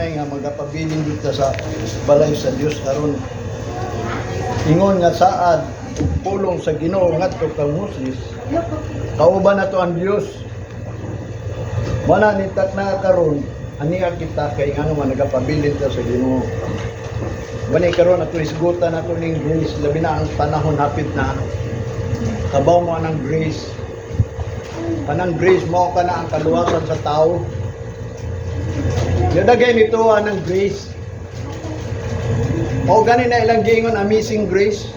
gamay nga magapabilin dito sa balay sa Dios aron ingon nga saad ug pulong sa Ginoo ngadto kang Moses, kauban nato ang Dios. Wala ni na karon aniya kita kay ngano man nagapabilin ta sa Ginoo. Wala karon ato isgutan nato ning grace, labi na ang panahon hapit na. Kabaw mo anang grace. Kanang grace mo ka na ang kaluwasan sa tao. Yadagay nito anang grace. O gani na ilang giingon amazing grace.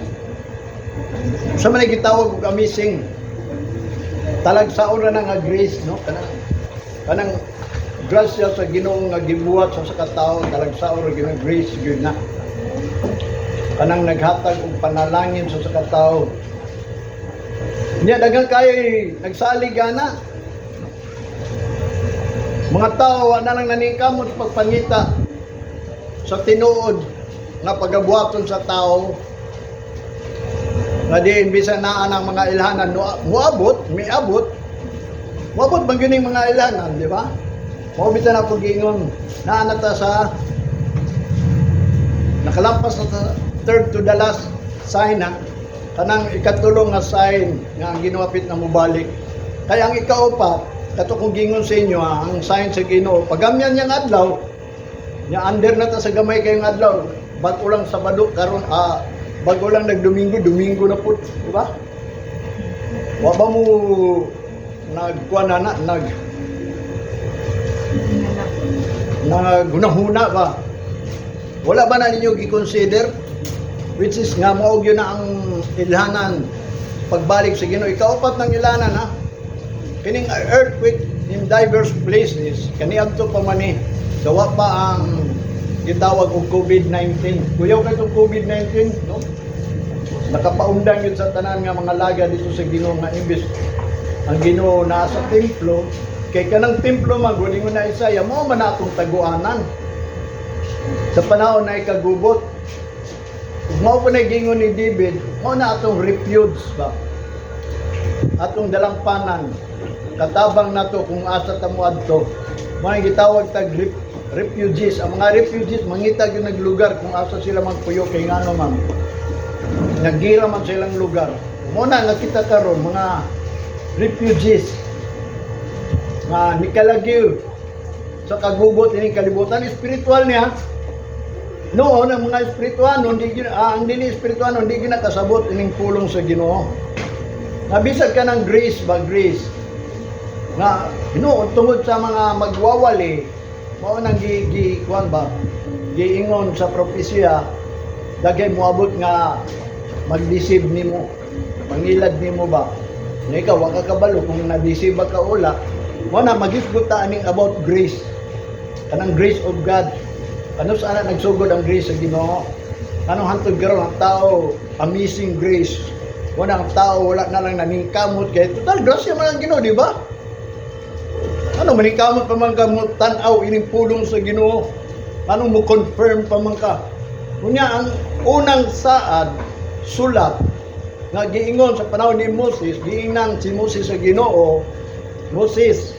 Sa man ay gitawag og amazing. Talagsaon ra na nga grace, no? Kanang grasya sa Ginoo nga gibuhat sa katao, talagsaon ra gyud grace gyud na. Kanang naghatag og panalangin sa katao. Nya daghang kay nagsalig ana. Mga tao wa na lang naningkamot sa pagpangita sa tinuod nga pagabuhaton sa tao nga diin bisan naa ng mga ilhanan, no, muabot, miabot, muabot man gyud ning mga ilhanan, di ba? Mao bitan ako giingon, naa na ta sa nakalampas na ta third to the last sign ha, kanang ikatulong nga sign nga ang Ginoo hapit na mobalik. Kaya ang ikaupat, kato kong gingon sa inyo ha, ang sign sa Ginoo, pagamyan niyang adlaw, nya under na ta sa gamay kayong adlaw, bago lang Sabado karon, bago lang nagdomingo, Domingo na pud, di ba? Wa ba mo nagkuan na na nag nagunahuna ba? Wala ba na ninyo gi-consider, which is nga mao gyud na ang ilhanan pagbalik sa Ginoo? Ikaupat ng ilhanan ha. Kining earthquake in diverse places kaniadto pa man ni gawa pa ang gitawag og COVID-19. Kuyaw kay itong COVID-19, no? Nakapaundang yun sa tanan nga mga laga dito sa Ginoo nga imbes ang Ginoo naa sa templo, kay kanang templo man gud, ingon na Isaiah, mao man na atong taguanan sa panahon na ikagubot. Ug mao pa na gingon ni David, mao na atong refuge ba, atong dalampanan, katabang nato kung asa ta moadto. Mga gitawag tag refugees. Ang mga refugees mangita gyud naglugar kung asa sila magpuyo kay ngano man nagira man sa ilang lugar. Mo na nga kita karon mga refugees nga nikalagyo sa kagubot ini kalibutan spiritual niya. Noon ang mga espirituano hindi ang dili espirituano hindi gyud nakasabot ining pulong sa Ginoo. Nga bisag ka ng grace ba, grace nga hinuon tungod sa mga magwawali, mao nang gi, gi kuan ba, giingon sa propesya, daghay moabot nga mag-deceive nimo, mangilad nimo ba na ikaw wa ka kabalo kung na-deceive ba ka ula. Mo na magisgot ta aning about grace, kanang grace of God, kano sa ana nagsugod ang grace sa Ginoo, kanong hantod karon ang tao amazing grace. Wala ang tao, wala na lang naningkamot kay total grasya man ang Ginoo, di ba? Ano maningkamot pa man ka mo tan-aw ining pulong sa Ginoo? Ano mo confirm pa man ka? Unya ang unang saad, sulat nga giingon sa panahon ni Moses, giingnan si Moses sa Ginoo, "Moses,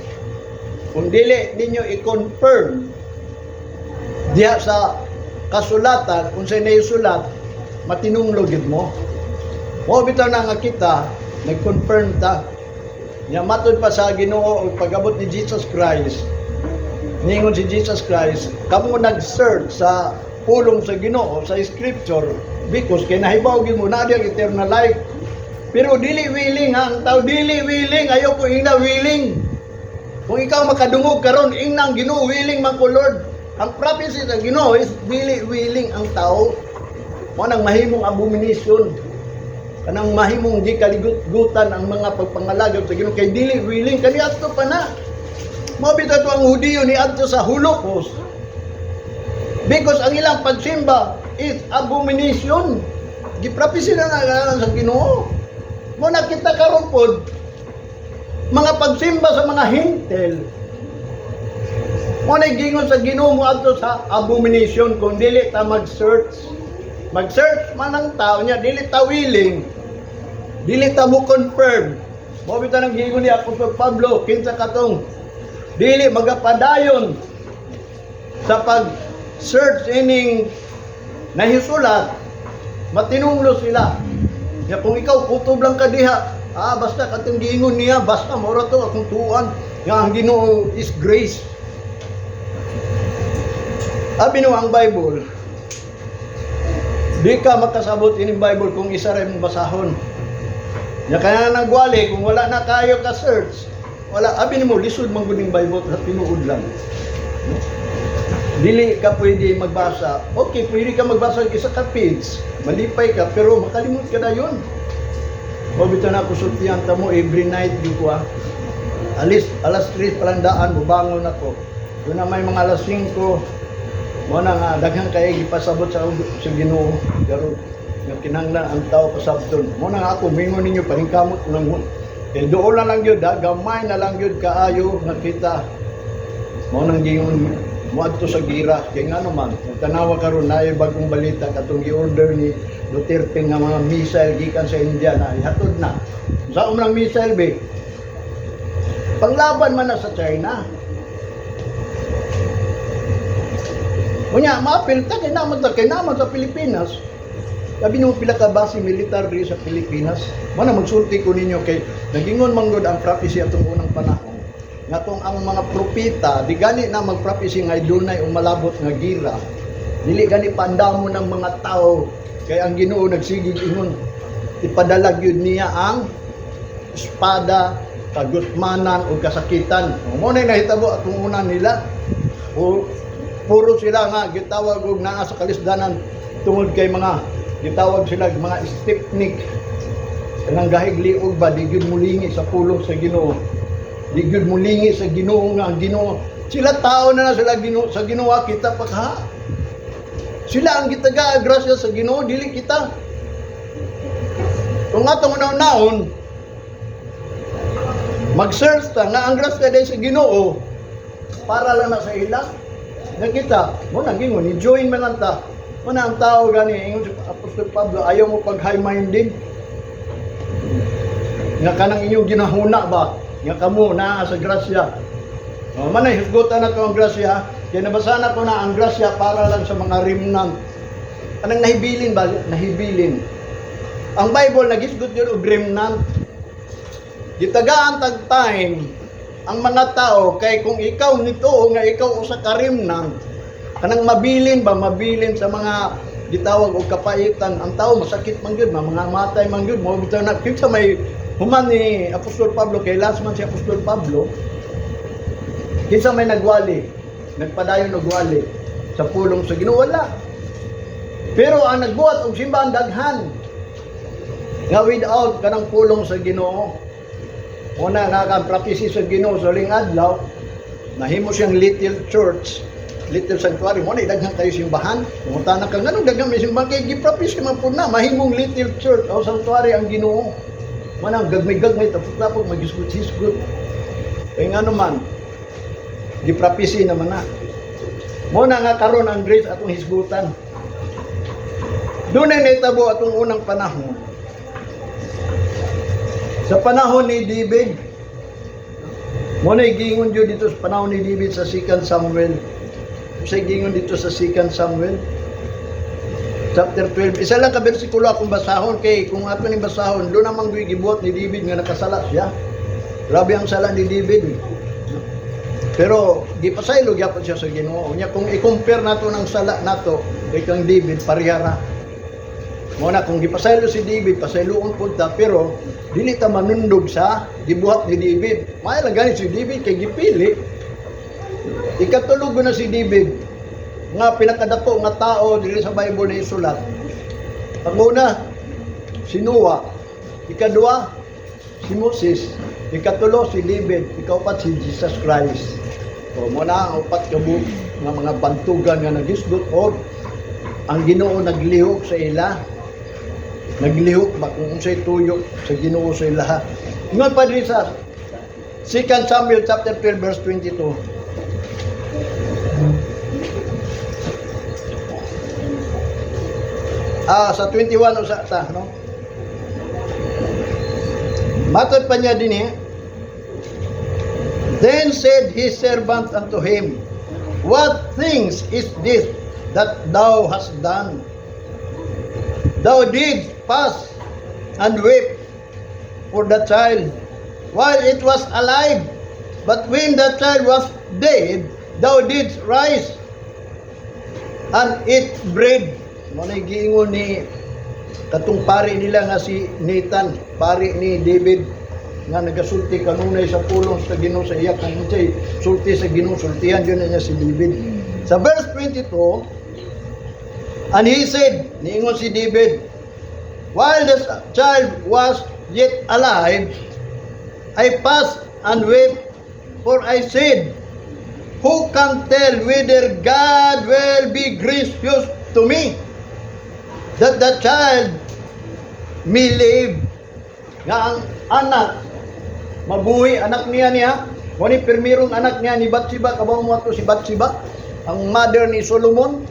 kung dili ninyo i-confirm diha sa kasulatan kung sa sulat, matinunglo gid mo." Mo bitaw na nga kita nag-confirm ta. Nya matod pa sa Ginoo og pag-abot ni Jesus Christ, ningon si Jesus Christ, kamo nag-search sa pulong sa Ginoo sa scripture because kay nahibaw gyud mo na ang eternal life. Pero dili willing ha, ang tao dili willing, ayaw ko ingna willing. Kung ikaw makadungog karon, ingna ang Ginoo, willing man ko, Lord. Ang prophecy sa Ginoo is dili willing ang tao. Mo nang mahimong abomination, kanang mahimong di kaligut-gutan ang mga pagpangalagad sa Ginoo kay dili willing kaniadto pa na. Mao bitaw to ang Hudiyo ni adto sa Holocaust because ang ilang pagsimba is abomination. Giprophesy na na sa Ginoo. Mo nakita karon pod mga pagsimba sa mga Hentil. Mo na gingon sa Ginoo mo adto sa abomination kung dili ta mag-search. Mag-search man ang tao niya, dili ta willing. Dili ta mo confirm. Mo bitaw nang giingon ni Apostol Pablo, kinsa katong dili magapadayon. Sa pag search ining nahisulat, matinunglo sila. Ya kung ikaw kutob lang ka diha, basta katong giingon niya, basta mao ra to akong tuan nga ang Ginoo is grace. Abi no ang Bible, di ka makasabot ining Bible kung isa ra imong basahon. Ya kaya nagwali kung wala na kayo ka search, wala, abi nimo lisod man gud ning Bible sa tinuod lang. Dili ka pwede magbasa. Okay, pwede ka magbasa og isa ka page. Malipay ka, pero makalimot ka na yun. O bitaw na ako sultihan ta mo every night gyud ko ah. Alis, alas 3 pa lang daan, mubangon ako. Doon na may mga alas 5, mo na nga, daghang kay gipasabot sa Ginoo. Pero nga kinahanglan ang tao pasabton. Mo na nga ako, mingon ninyo, paningkamot ko lang. Eh, doon na lang yun, ha? Gamay na lang yun kaayo nga kita. Mo nang giingon moadto sa gira. Kay nga naman, kung tanawa karon naay bagong balita katong gi-order ni Duterte nga mga missile gikan sa India na ihatod na. Sa umang missile be? Panglaban man na sa China. Unya, maapil ta kay naman sa Pilipinas. Sabi nyo pila ka base militar diri sa Pilipinas. Mana magsulti ko ninyo kay nagingon manggod ang prophecy atong unang panahon. Nga kung ang mga propeta di gani na mag-prophecy nga dunay umalabot nga gira. Dili gani pandamo ng mga tao kay ang Ginoo nagsigig ingon ipadala gyud niya ang espada, kagutmanan o kasakitan. Mo na nahitabo atong una nila. O puro sila nga gitawag og naa sa kalisdanan tungod kay mga gitawag sila og mga stiff-neck. Kanang gahig liog ba, di gyud mulingi sa pulong sa Ginoo. Di gyud mulingi sa Ginoo nga ang Ginoo. Sila tao na na sila Ginoo sa Ginoo, kita pa ka. Sila ang gitaga grasya sa Ginoo, dili kita. Kung atong una-unaon, mag-search ta nga ang grasya day sa Ginoo para lang na sa ila. Nga kita, mo nang gingon, ni-join man lang ta. Mo na ang tao gani, ingon si Apostol Pablo, ayaw mo pag high-minded. Nga kanang inyong ginahuna ba? Nga kamo naa sa grasya. O, manay, husgutan na ko ang grasya. Kaya nabasa na ko na ang grasya para lang sa mga remnant. Anong nahibilin ba? Nahibilin. Ang Bible, nagisgot yun og remnant. Gitagaan tag time ang mga tao kay kung ikaw nito nga ikaw usa ka remnant, kanang mabilin ba, mabilin sa mga gitawag og kapaitan, ang tao masakit man gyud, mga matay man gyud mo bitaw na kinsa may human ni Apostol Pablo, kay last man si Apostol Pablo, kinsa may nagwali, nagpadayon og wali sa pulong sa Ginoo? Wala. Pero ang nagbuhat og simbahan daghan nga without kanang pulong sa Ginoo. Una nga kang prophecy sa Ginoo sa huling adlaw, nahimo siyang little church, little sanctuary. Mo na daghan kayo simbahan. Pumunta na ka nganong daghan may simbahan kay gi-prophecy man pud na mahimong little church o sanctuary ang Ginoo. Mo na gagmay-gagmay tapos-tapos magisgot-hisgot. Kay ngano man gi-prophecy naman na. Mo na nga karon ang grace atong hisgutan. Doon ay nahitabo atong unang panahon. Sa panahon ni David, mo na gingon jud dito sa panahon ni David sa 2 Samuel. Sa gingon dito sa 2 Samuel chapter 12. Isa lang ka bersikulo akong basahon kay kung ato ning basahon, doon namang gibuhat ni David nga nakasala siya. Grabe ang sala ni David, eh. Pero gipasaylo gyapon siya sa Ginoo. Unya kung i-compare nato ng sala nato kay kang David, parehara. Mo na kung gipasaylo si David, pasayloon pud ta, pero dili ta manundog sa gibuhat ni David. May lang gani si David kay gipili. Ikatulog na si David nga pinakadako nga tao dili sa Bible na isulat. Ang una, si Noah. Ikadua, si Moses. Ikatulo, si David. Ikaupat, si Jesus Christ. So, mo na ang upat ka buok nga mga bantugan nga nagisgot og ang Ginoo naglihok sa ila. Naglihok ba kung unsay tuyo sa Ginoo sa ila. Ingon pa diri sa 2 Samuel chapter 12 verse 22. Sa 21 usa ta, no? Matod pa niya din eh. "Then said his servant unto him, "What things is this that thou hast done? Thou didst fast and weep for the child while it was alive. But when the child was dead, thou didst rise and eat bread." Mao na giingon ni katong pari nila nga si Nathan, pari ni David nga nagasulti kanunay sa pulong sa Ginoo sa iya, kung unsay sulti sa Ginoo, sultihan gyud na niya si David. Sa verse 22, "And he said," niingon si David, "while the child was yet alive, I fast and wept, for I said, 'Who can tell whether God will be gracious to me, that the child may live?" Nga ang anak, mabuhi, anak niya niya. Mao ni pirmirong anak niya ni Bathsheba, kabaw mo ato si Bathsheba, ang mother ni Solomon.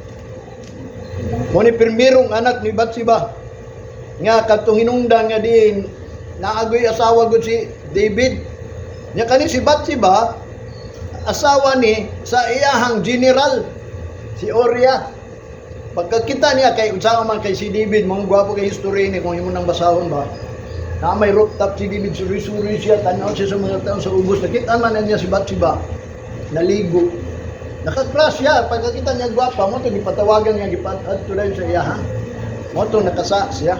Mao ni pirmirong anak ni Bathsheba. Nga kadtong hinungdan nga diin naagoy asawa gud si David. Nya kani si Bathsheba, asawa ni sa iyahang general si Uriah. Pagkakita niya kay unsa man kay si David, mong gwapo kay history ni kung imo nang basahon ba. Na may rooftop si David, suri-suri siya, tanaw siya sa mga tao sa ubos. Nakita man na niya si Bathsheba, naligo. Naka-crush siya, pagkakita niya gwapa, mao to gipatawagan niya, gipa-adto sa iya ha. Mao to nakasa siya.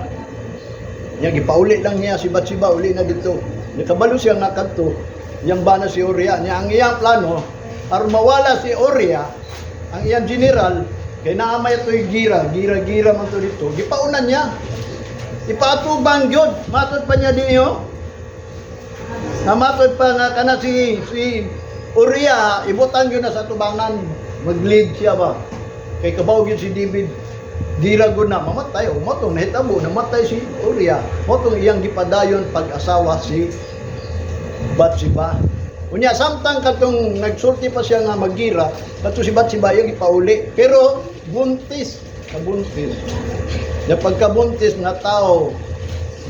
Niya gipauli lang niya si Bathsheba, uli na dito. Nakabalo siya nga kadto, iyang bana si Uriah. Niya ang iyang plano, aron mawala si Uriah, ang iyang general, kay naa may to'y gira, gira-gira man to dito, gipaunan niya. Ipaatubang gyud, matod pa niya dinyo. Namatod pa nga kana si Uriah, ibutang gyud na sa tubangan, mag-lead siya ba. Kay kabaw gyud si David, gira gud na mamatay o mao tong nahitabo, namatay si Uriah. Mao tong iyang gipadayon pag-asawa si Bathsheba. Unya samtang katong nagsulti pa siya nga maggira, kato si Bathsheba iyang gipauli. Pero buntis, nabuntis. Ya pagkabuntis nga tao,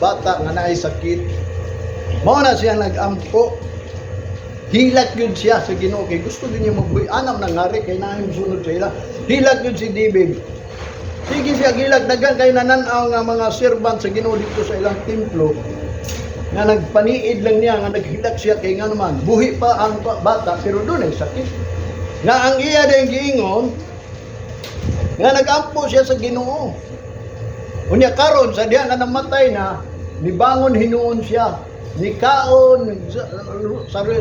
bata nga naay sakit. Mao na siya nag-ampo. Hilak yun siya sa Ginoo kay gusto din niya mabuhi. Anam na ngari kay naay sunod sa ila. Hilak yun si David. Sige siya gilak, daghan kay nanan-aw nga mga servant sa Ginoo dito sa ilang templo nga nagpaniid lang niya nga naghilak siya kay nga naman buhi pa ang bata pero doon ay sakit. Nga ang iya din giingon nga nagampo siya sa Ginoo. Unya karon sa diha nga namatay na, nibangon hinuon siya. Nikaon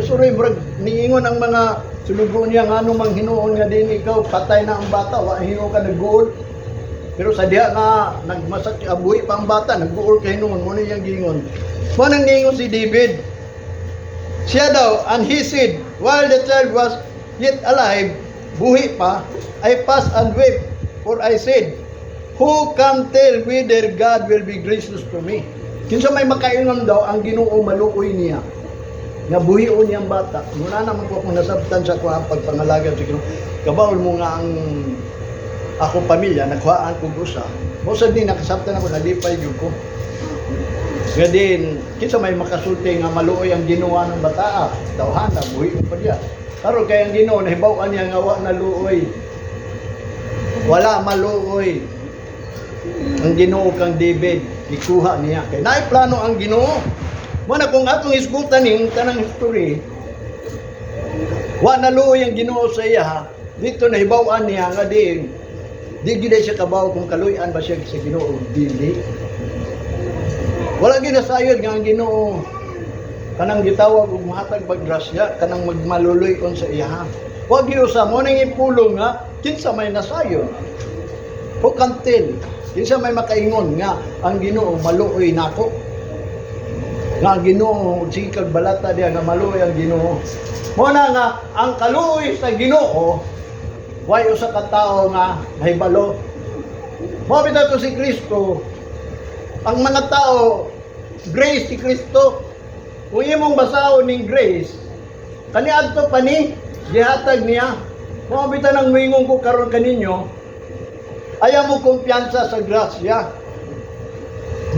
suri murag niingon ang mga sulugo niya nga ano mang hinuon nga din ikaw, patay na ang bata, wa hinuon ka nagguol. Pero sa diha nga nagmasak buhi pa ang bata, nagguol kay hinuon mo niyang giingon. Mo nang niingon si David. Siya daw, "And he said, while the child was yet alive," buhi pa, "I fast and wept, for I said, 'Who can tell whether God will be gracious to me?'" Kinsa may makaingon daw ang Ginoo maluoy niya. Nga buhion niyang bata. Muna naman ko akong nasabtan sa kuha pagpangalagad sa Ginoo. Kabaol mo nga ang akong pamilya, nagkuhaan kog usa. Mo sad ni nakasabtan ako, nalipay gyud ko. Nga din, kinsa may makasulti nga maluoy ang Ginoo ng bataa, tawhana, buhion pa diya. Karon kay ang Ginoo nahibaw-an niya nga wa na luoy. Wala maluoy ang Ginoo kang David, ikuha niya. Kay naay plano ang Ginoo. Mo na kung atong isgutan ning tanang history, wa na luoy ang Ginoo sa iya, dito nahibaw-an niya nga din di gyud siya kabaw kung kaluy-an ba siya sa Ginoo o dili. Wala ginasayod nga ang Ginoo kanang gitawag og mohatag pag grasya, kanang magmaluloy-on sa iya. Wa gyud usa mo ning ipulong nga kinsa may nasayon. Who can tell? Kinsa may makaingon nga ang Ginoo maluoy nako? Nga ang Ginoo sige kag balata diya nga maluoy ang Ginoo. Mo na nga ang kaluoy sa Ginoo way usa ka tawo nga nahibalo. Mao bitaw to si Kristo. Ang mga tao, grace si Kristo. Kung imong basahon ning grace, kaniadto pa ni gihatag niya. Mao bitaw nang moingon ko karon kaninyo, ayaw mo kumpiyansa sa grasya.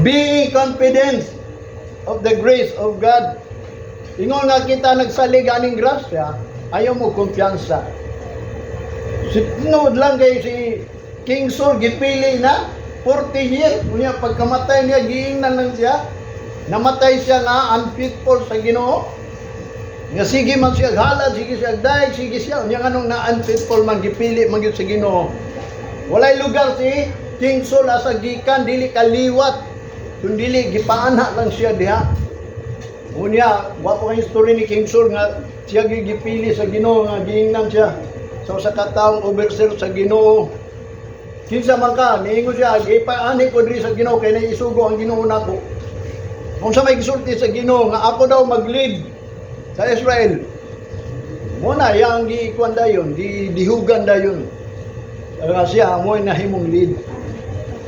Be confident of the grace of God. Ingon nga kita nagsalig aning grasya, ayaw mo kumpiyansa. Si tinuod lang kay si King Saul gipili na 40 years. Unya pagkamatay niya, giingnan lang siya. Namatay siya nga unfaithful sa Ginoo. Nga sige man siya halad, sige siya dayeg, sige siya. Unya nganong na unfaithful man, gipili man gyud sa Ginoo. Walay lugar si King Saul asa gikan, dili kaliwat. Kung dili gipaana lang siya diha. Unya, wa pa kay story ni King Saul nga siya gipili sa Ginoo nga giingnan siya sa usa ka taong overseer sa Ginoo. Kinsa man ka, niingon siya, gipaani ko diri sa Ginoo kay naisugo ang Ginoo nako. Kung sa may gisulti sa Ginoo nga ako daw mag-lead sa Israel. Muna yang gikuan dayon, di dihugan dayon. Nga siya mo nahimong lead.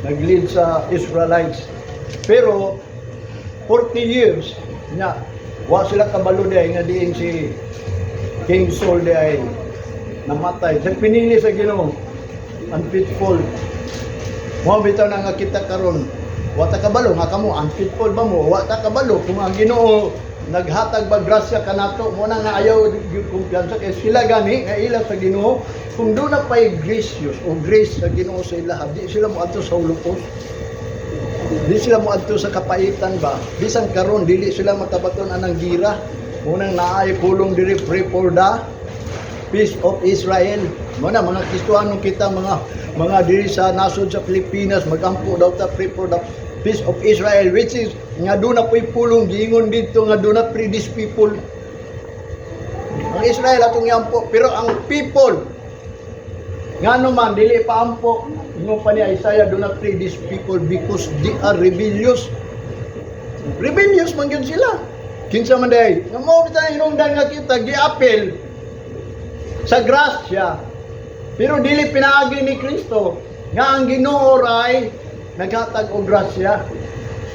Nag-lead sa Israelites. Pero 40 years nya wa sila kabalo diay nga diin si King Saul diay namatay. Sa pinili sa Ginoo, unfaithful. Mao bitaw na nga kita karon, wa ta kabalo nga kamo unfaithful ba mo? Wa ta kabalo kung ang Ginoo naghatag ba grasya kanato. Mo na nga ayaw gyud kumpiyansa kay sila gani nga ila sa Ginoo. Kung duna pay gracious o grace sa Ginoo sa ila, di sila moadto sa Holocaust. Di sila moadto sa kapaitan ba. Bisan karon dili sila makabaton anang gira. Munang naay pulong diri, "Pray for the peace of Israel." Mo na mga Kristohano kita, mga diri sa nasod sa Pilipinas, magampo daw ta, "Pray for the peace of Israel," which is nga duna po'y pulong giingon dito nga do not pray these people. Ang Israel atong iampo, pero ang people ngano man dili pa ampo. Ingon pa ni Isaiah, "Do not pray these people because they are rebellious." Rebellious man gyud sila. Kinsa man day? Nga mao bitaw hinungdan nga kita giapil sa grasya. Pero dili pinaagi ni Kristo nga ang Ginoo ray naghatag og grasya.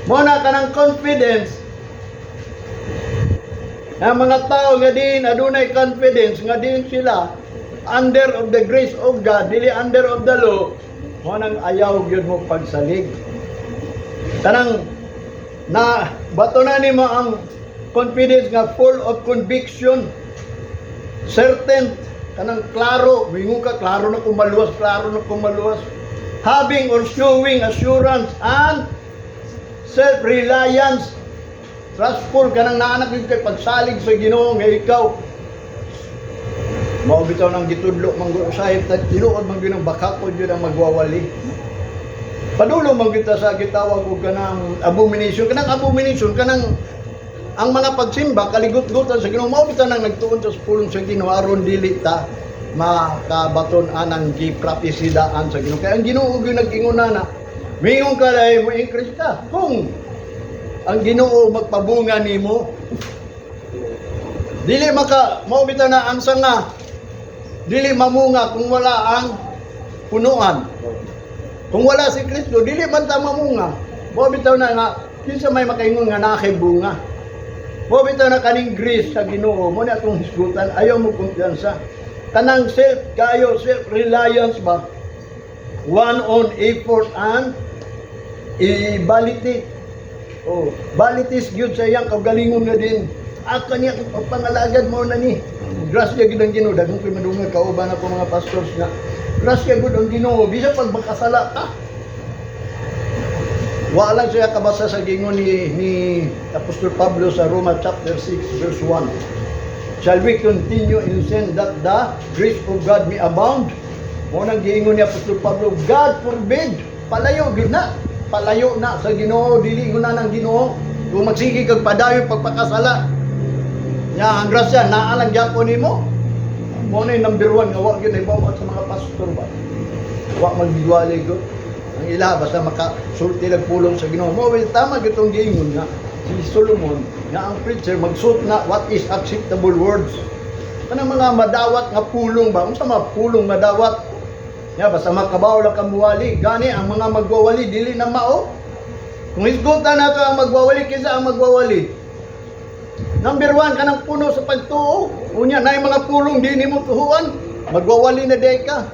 Mo na kanang confidence. Ang mga tao nga din adunay confidence nga din sila under of the grace of God, dili under of the law, mo nang ayaw gyud mo pagsalig. Tanang na bato na nimo ang confidence nga full of conviction, certain, kanang klaro, mingon ka, "Klaro na kung maluwas, klaro na kung maluwas." Having or showing assurance and self-reliance, trustful, kanang naanak yun kay pagsalig sa Ginoo nga ikaw mao bitaw nang gitudlo man gud usahay ta tinuod man gyud ang bakakod yun ang magwawali. Padulo man gyud ta sa gitawag og kanang abomination, kanang abomination, kanang ang mga pagsimba kaligot-gutan sa Ginoo. Mao bitaw nang nagtuon sa pulong sa Ginoo aron dili ta makabaton anang gipropesidaan sa Ginoo. Kay ang Ginoo gyud nag-ingon na mingon ka dahil mo increase ka kung ang Ginoo magpabunga nimo. Dili maka mao bitaw na ang sanga dili mamunga kung wala ang punuan. Kung wala si Kristo, dili man ta mamunga. Mao bitaw na nga kinsa may makaingon nga naa kay bunga? Mao bitaw na kaning grace sa Ginoo mo na atong hisgutan, ayaw mo kumpiyansa. Kanang self kayo, self-reliance ba? One on effort and ability. Oh, vanities gyud sa iyang kaugalingon nga din. Ako niya pangalagad mo na ni. Grasya gyud ang Ginoo, daghan koy madungag kauban ako mga pastors nga. Grasya gyud ang Ginoo bisan pag makasala ka. Wa lang siya kabasa sa gingon ni Apostol Pablo sa Roma chapter 6 verse 1. "Shall we continue in sin that the grace of God may abound?" Mo nang giingon ni Apostol Pablo, "God forbid." Palayo gyud na. Palayo na sa Ginoo, dili na ng Ginoo. Kung magsige kag padayon pagpakasala, nya ang grasya naa lang gyapon nimo. Mo na yung number one nga wa gyud nahibaw sa mga pastor ba. Wa magbiwali gyud. Ang ila basta makasulti lang pulong sa Ginoo. Mo well, tama gyud tong giingon nga si Solomon nga ang preacher magsuot na what is acceptable words. Kanang mga madawat nga pulong ba? Unsa mga pulong madawat? Ya basta makabaw lang ka muwali. Gani ang mga magwawali dili na mao. Kung hisgutan nato ang magwawali, kinsa ang magwawali? Number one, kanang puno sa pagtuo. Unya, na mga pulong di nimo tuhuan. Magwawali na day ka.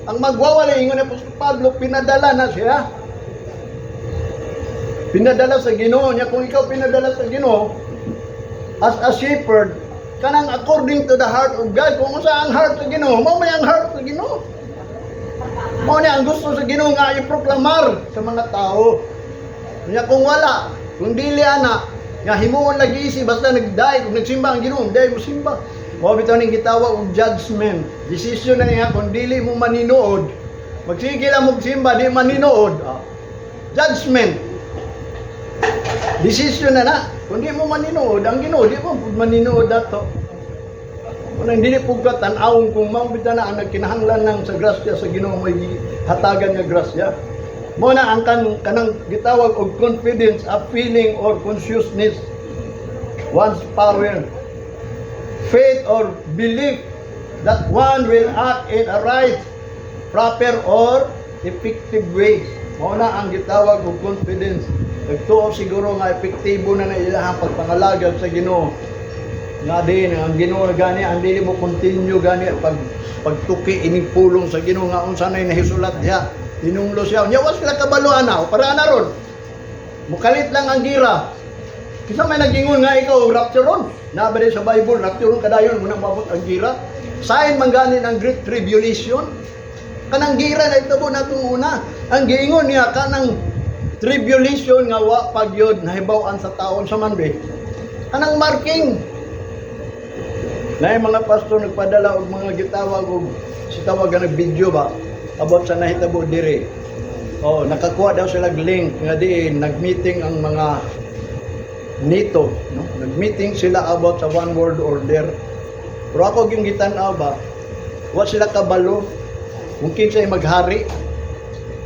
Ang magwawali, ingon ni Apostol Pablo, pinadala na siya. Pinadala sa Ginoo niya. Kung ikaw pinadala sa Ginoo, as a shepherd, Kanang according to the heart of God. Kung unsa ang heart sa Ginoo, mao may ang heart sa Ginoo. Mao ni ang gusto sa Ginoo nga iproklamar sa mga tao. Nya kung wala, kung dili ana, nga himuon lagi isi basta nagdaig kung nagsimba ang Ginoo, dai mo simba. Mao bitaw ning gitawag og judgment. Desisyon na niya kung dili mo maninuod, magsige lang mo simba, di maninuod. Ah. Judgment. Desisyon na na. Kung di mo maninuod, ang Ginoo di mo pud maninuod ato. Unang dili pud ka tan-awon kung mao bitaw na ang nagkinahanglan ng sa grasya sa Ginoo, may hatagan nga grasya. Mo na ang kanang gitawag og confidence, a feeling or consciousness, one's power, faith or belief that one will act in a right, proper or effective way. Mao na ang gitawag og confidence. Nagtuo siguro nga epektibo na na ilahang pagpangalagad sa Ginoo. Nga din ang Ginoo na gani ang dili mo continue gani pag pagtuki ining pulong sa Ginoo nga unsa nay nahisulat diha. Tinunglo siya. Nya wa sila kabalo ana para ana ron. Mukalit lang ang gira. Kinsa may nagingon nga ikaw rapturon? Naa ba sa Bible rapturon kadayon mo nang maabot ang gira? Sign man gani ng Great Tribulation. Kanang gira na itabo natong una. Ang giingon niya kanang tribulation nga wa pa gyud nahibaw-an sa taon sa man be. Kanang marking. Naay mga pastor nagpadala og mga gitawag og si tawag nga video ba about sa nahitabo diri. Oh, nakakuha daw sila og link nga diin nagmeeting ang mga nito, no? Nagmeeting sila about sa one world order. Pero ako yung gitan-aw ba, wa sila kabalo kung kinsay maghari.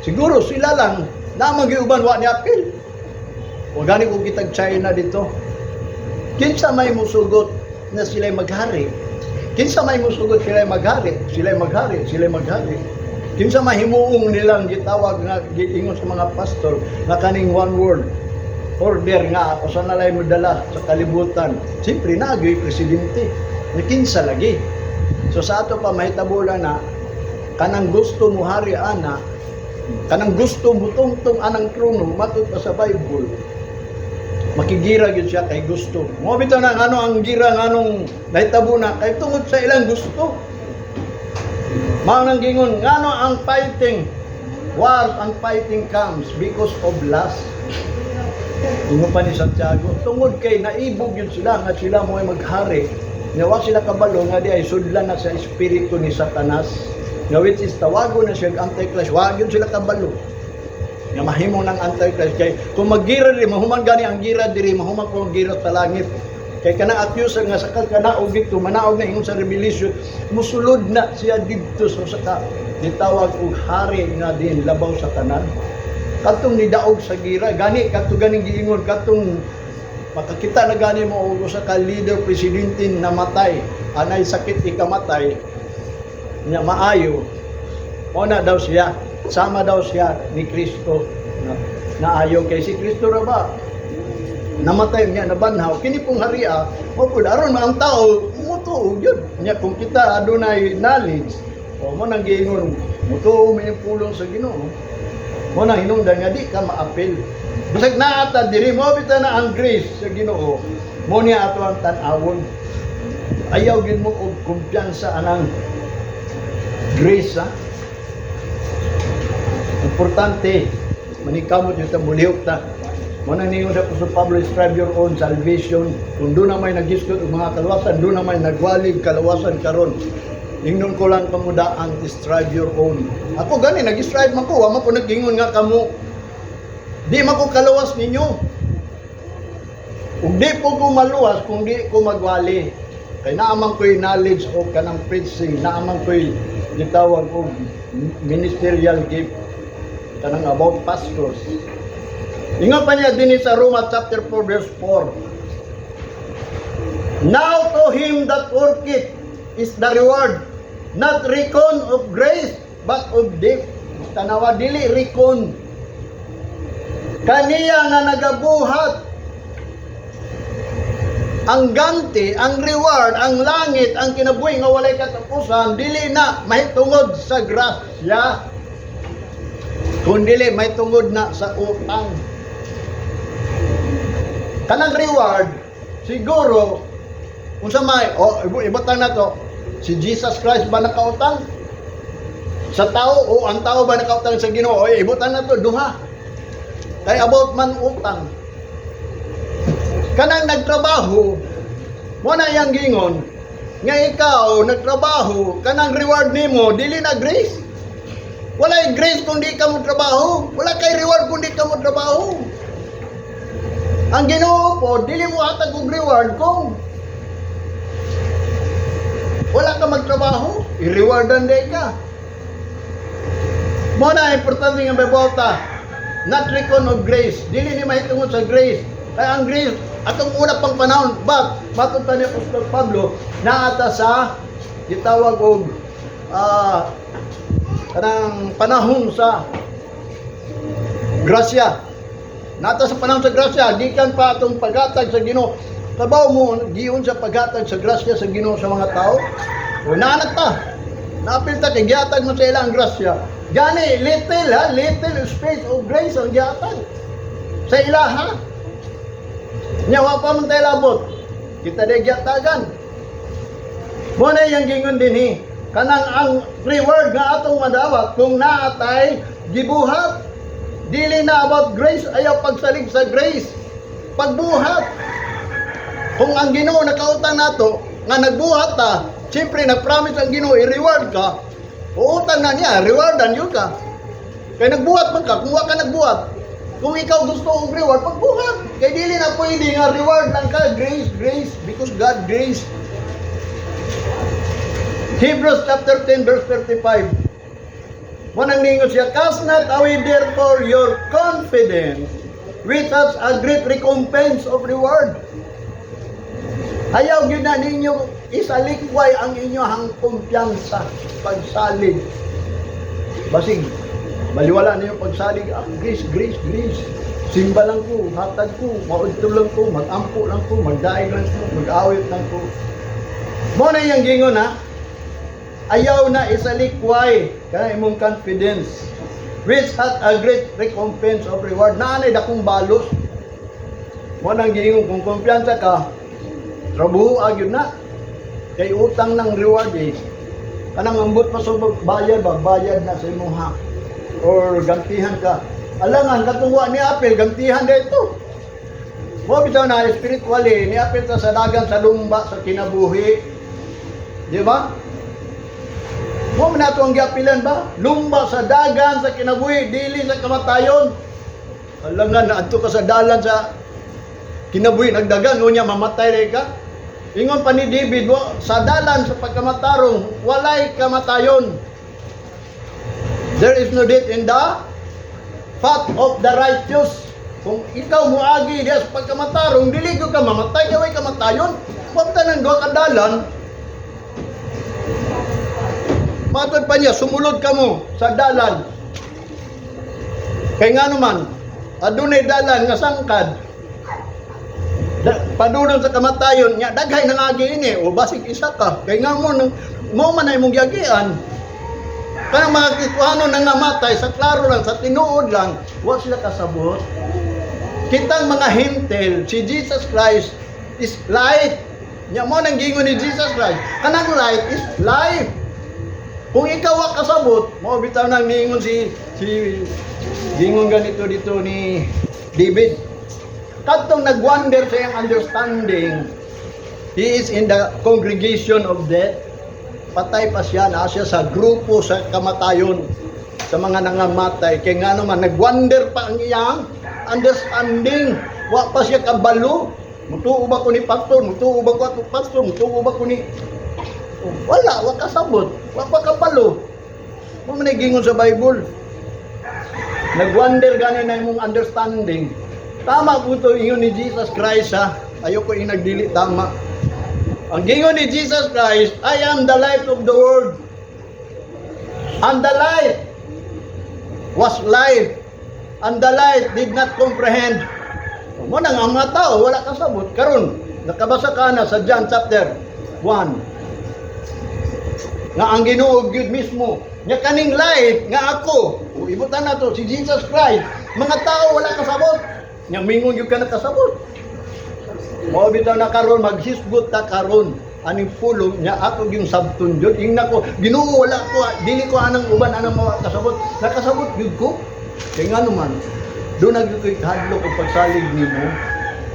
Siguro sila lang na magiuban wa ni apil. Wa gani ko kitag China dito. Kinsa may musugot na sila'y maghari? Kinsa may musugot sila'y maghari? Sila'y maghari, sila'y maghari. Kinsa mahimuong nilang gitawag nga giingon sa mga pastor nga kaning one world order nga usa na lay mo dala sa kalibutan. Siyempre naa gyoy presidente. Ni kinsa lagi. So sa ato pa mahitabo lang na kanang gusto mo hari ana, kanang gusto mo tungtong anang trono, matod pa sa Bible, makigira gyud siya kay gusto. Mo bitaw na ano ang gira nganong nahitabo na kay tungod sa ilang gusto. Mao nang gingon ngano ang fighting war, ang fighting comes because of lust. Ingon pa ni Santiago, tungod kay naibog yun sila nga sila mo ay maghari. Nga wa sila kabalo nga di ay sudlan na sa espiritu ni Satanas. Nga which is tawago na siya ang Antichrist. Wa gyud sila kabalo nga mahimo ng Antichrist kay kung maggira diri, mahuman gani ang gira diri, mahuman ko ang gira sa langit kay kanang accuser nga sakal kanaog dito, manaog na ingon sa Revelation, musulod na siya didto sa saka gitawag og hari nga din labaw sa tanan, katong nidaog sa gira gani, kadto ganing giingon katong makakita na gani mo og usa ka leader, presidente, namatay anay sakit, ikamatay niya maayo. O na daw siya, sama daw siya ni Kristo na, naayo kay si Kristo ra ba namatay niya nabanhaw kini pong haria mo pud aron ang tao mutuo gyud niya. Kung kita adunay knowledge o mo nang giingon, mutuo mi yung pulong sa Ginoo, mo nang hinungdan nga di ka maapil bisag naa ta diri. Mo bitaw na ang grace sa Ginoo mo niya ato ang tan-awon. Ayaw gyud mo og kumpiyansa anang grace, ha. Importante, manikamot yung ta, mulihok ta. Mo na ningon sa Apostol Pablo, "Strive your own salvation." Kung doon na may nag-gisgot og mga kaluwasan, doon na may nagwalig kaluwasan karon. Ingnon ko lang kamudaan, strive your own. Ako gani, nag-strive man ko, wa man ko nag-ingon nga kamo. Di man ko kaluwas ninyo. Kung di po ko maluwas, kung di ko magwali. Kay naaman ko'y knowledge o kanang preaching, naaman ko'y gitawag og ministerial gift kanang about pastors. Ingon pa niya din sa Roma chapter 4 verse 4. "Now to him that worketh is the reward, not reckon of grace, but of debt." Tanawa, dili reckon. Kaniya nga nagabuhat, ang ganti, ang reward, ang langit, ang kinabuhi nga walay katapusan, dili na mahitungod sa grasya, kun dili mahitungod na sa utang. Kanang reward, siguro, Unsa may o ibutang na to, si Jesus Christ ba nakautang sa tao o ang tao ba nakautang sa Ginoo? O ibutang na to duha. Kay about man utang. Kanang nagtrabaho, mo na iyang gingon nga ikaw nagtrabaho, kanang reward nimo dili na grace. Walay grace kung di ka mo trabaho. Wala kay reward kung di ka mo trabaho. Ang Ginoo po, dili mo hatag og reward kung wala ka magtrabaho. I-rewardan day ka. Mo na importante nga bebota. Not reckon of grace. Dili ni mahitungod sa grace. Kaya ang grace, atong una pang panahon, but, matod pa ni Apostol Pablo, naata sa gitawag og kanang panahon sa grasya. Nata sa panahon sa grasya, gikan pa atong paghatag sa Ginoo. Kabaw mo, giun sa paghatag sa grasya sa Ginoo sa mga tao. O naanat ta. Naapil ta kay gihatag mo sa ilang grasya. Gani, little ha, little space of grace ang gihatag sa ilaha. Nya wa pa man tayo labot. Kita di gihatagan. Mo na yang gingon dinhi. Kanang ang reward nga atong madawat kung naatay gibuhat. Dili na about grace, ayaw pagsalig sa grace. Pagbuhat. Kung ang Ginoo nakautang nato nga nagbuhat ta, siyempre nagpromise ang Ginoo i-reward ka. Uutang na niya, rewardan yun ka. Kay nagbuhat man ka, kung wa ka nagbuhat, kung ikaw gusto og reward, pagbuhat. Kay dili na pwede nga reward lang ka, grace, grace, because God grace. Hebrews chapter 10 verse 35. Manang ningon siya, "Cast not away therefore your confidence, which has a great recompense of reward." Ayaw gyud na ninyo isalikway ang inyong kumpiyansa pagsalig. Basig, baliwala ninyo pagsalig, ah, grace, grace, grace. Simba lang ko, hatag ko, maudto lang ko, mag-ampo lang ko, magdaig lang ko, mag-awit lang ko. Mo na iyang gingon ha. Ayaw na isalikway kana imong confidence, which hath a great recompense of reward. Naanay dakong balos. Mo nang giingon kung kumpiyansa ka, trabaho gyud na. Kay utang ng reward eh. Kanang ambot pa sa bayad ba, bayad na sa imong ha. Or gantihan ka. Alangan katong wa ni apil, gantihan dito. Mo bitaw na spiritually, ni apil ta sa dagan sa lumba sa kinabuhi. Di ba? Mo man nato ang giapilan ba? Lumba sa dagan sa kinabuhi, dili sa kamatayon. Alangan na adto ka sa dalan sa kinabuhi nagdagan unya mamatay rin ka. Ingon pa ni David, sa dalan sa pagkamatarong walay kamatayon. There is no death in the path of the righteous. Kung ikaw muagi diya sa pagkamatarong, dili ko ka mamatay, kay way kamatayon. Wa ta nang duha ka dalan. Matod pa niya, sumulod ka mo sa dalan. Kay nga naman, adunay dalan nga sangkad. Padulong sa kamatayon nya daghay nang agi ini o basig isa ka. Kay nga mo nang mo man ay imong giagian. Kanang mga Kristohano nang namatay sa klaro lang, sa tinuod lang, wa sila kasabot. Kitang mga Hentil, si Jesus Christ is light. Nya mo nang gingon ni Jesus Christ, kanang light is life. Kung ikaw wa kasabot, mo bitaw nang niingon si si gingon ganito dito ni David. Kadtong nagwonder sa iyang understanding, he is in the congregation of death. Patay pa siya, naa siya sa grupo sa kamatayon, sa mga nangamatay. Kaya nga naman, nagwonder pa ang iyang understanding. Wa pa siya kabalo. Mutuo ba ko ni pastor? Mutuo ba ko ato pastor? Mutuo ba ko ni? Wala, wa kasabot. Wa pa kabalo. Mo man gingon sa Bible. Nagwonder gani na imong understanding. Tama po ito ingon ni Jesus Christ ha. Ayoko yung nagdili tama. Ang gingon ni Jesus Christ, "I am the light of the world. And the light was life. And the light did not comprehend." Mo nang ang mga tao wala kasabot. Karon nakabasa ka na sa John chapter 1 nga ang Ginoo gyud mismo nya kaning light nga ako o ibutan na to si Jesus Christ, mga tao wala kasabot, nya mingon gyud ka nakasabot. Mao bitaw na karon maghisgot ta karon aning pulong niya ako yung sabton jud. Ingna ko, "Ginoo, wala ko, dili ko anang uban anang mga kasabot." Nakasabot gyud ko. Kay ngano man, doon na gyud ko'y kahadlok og pagsalig nimo.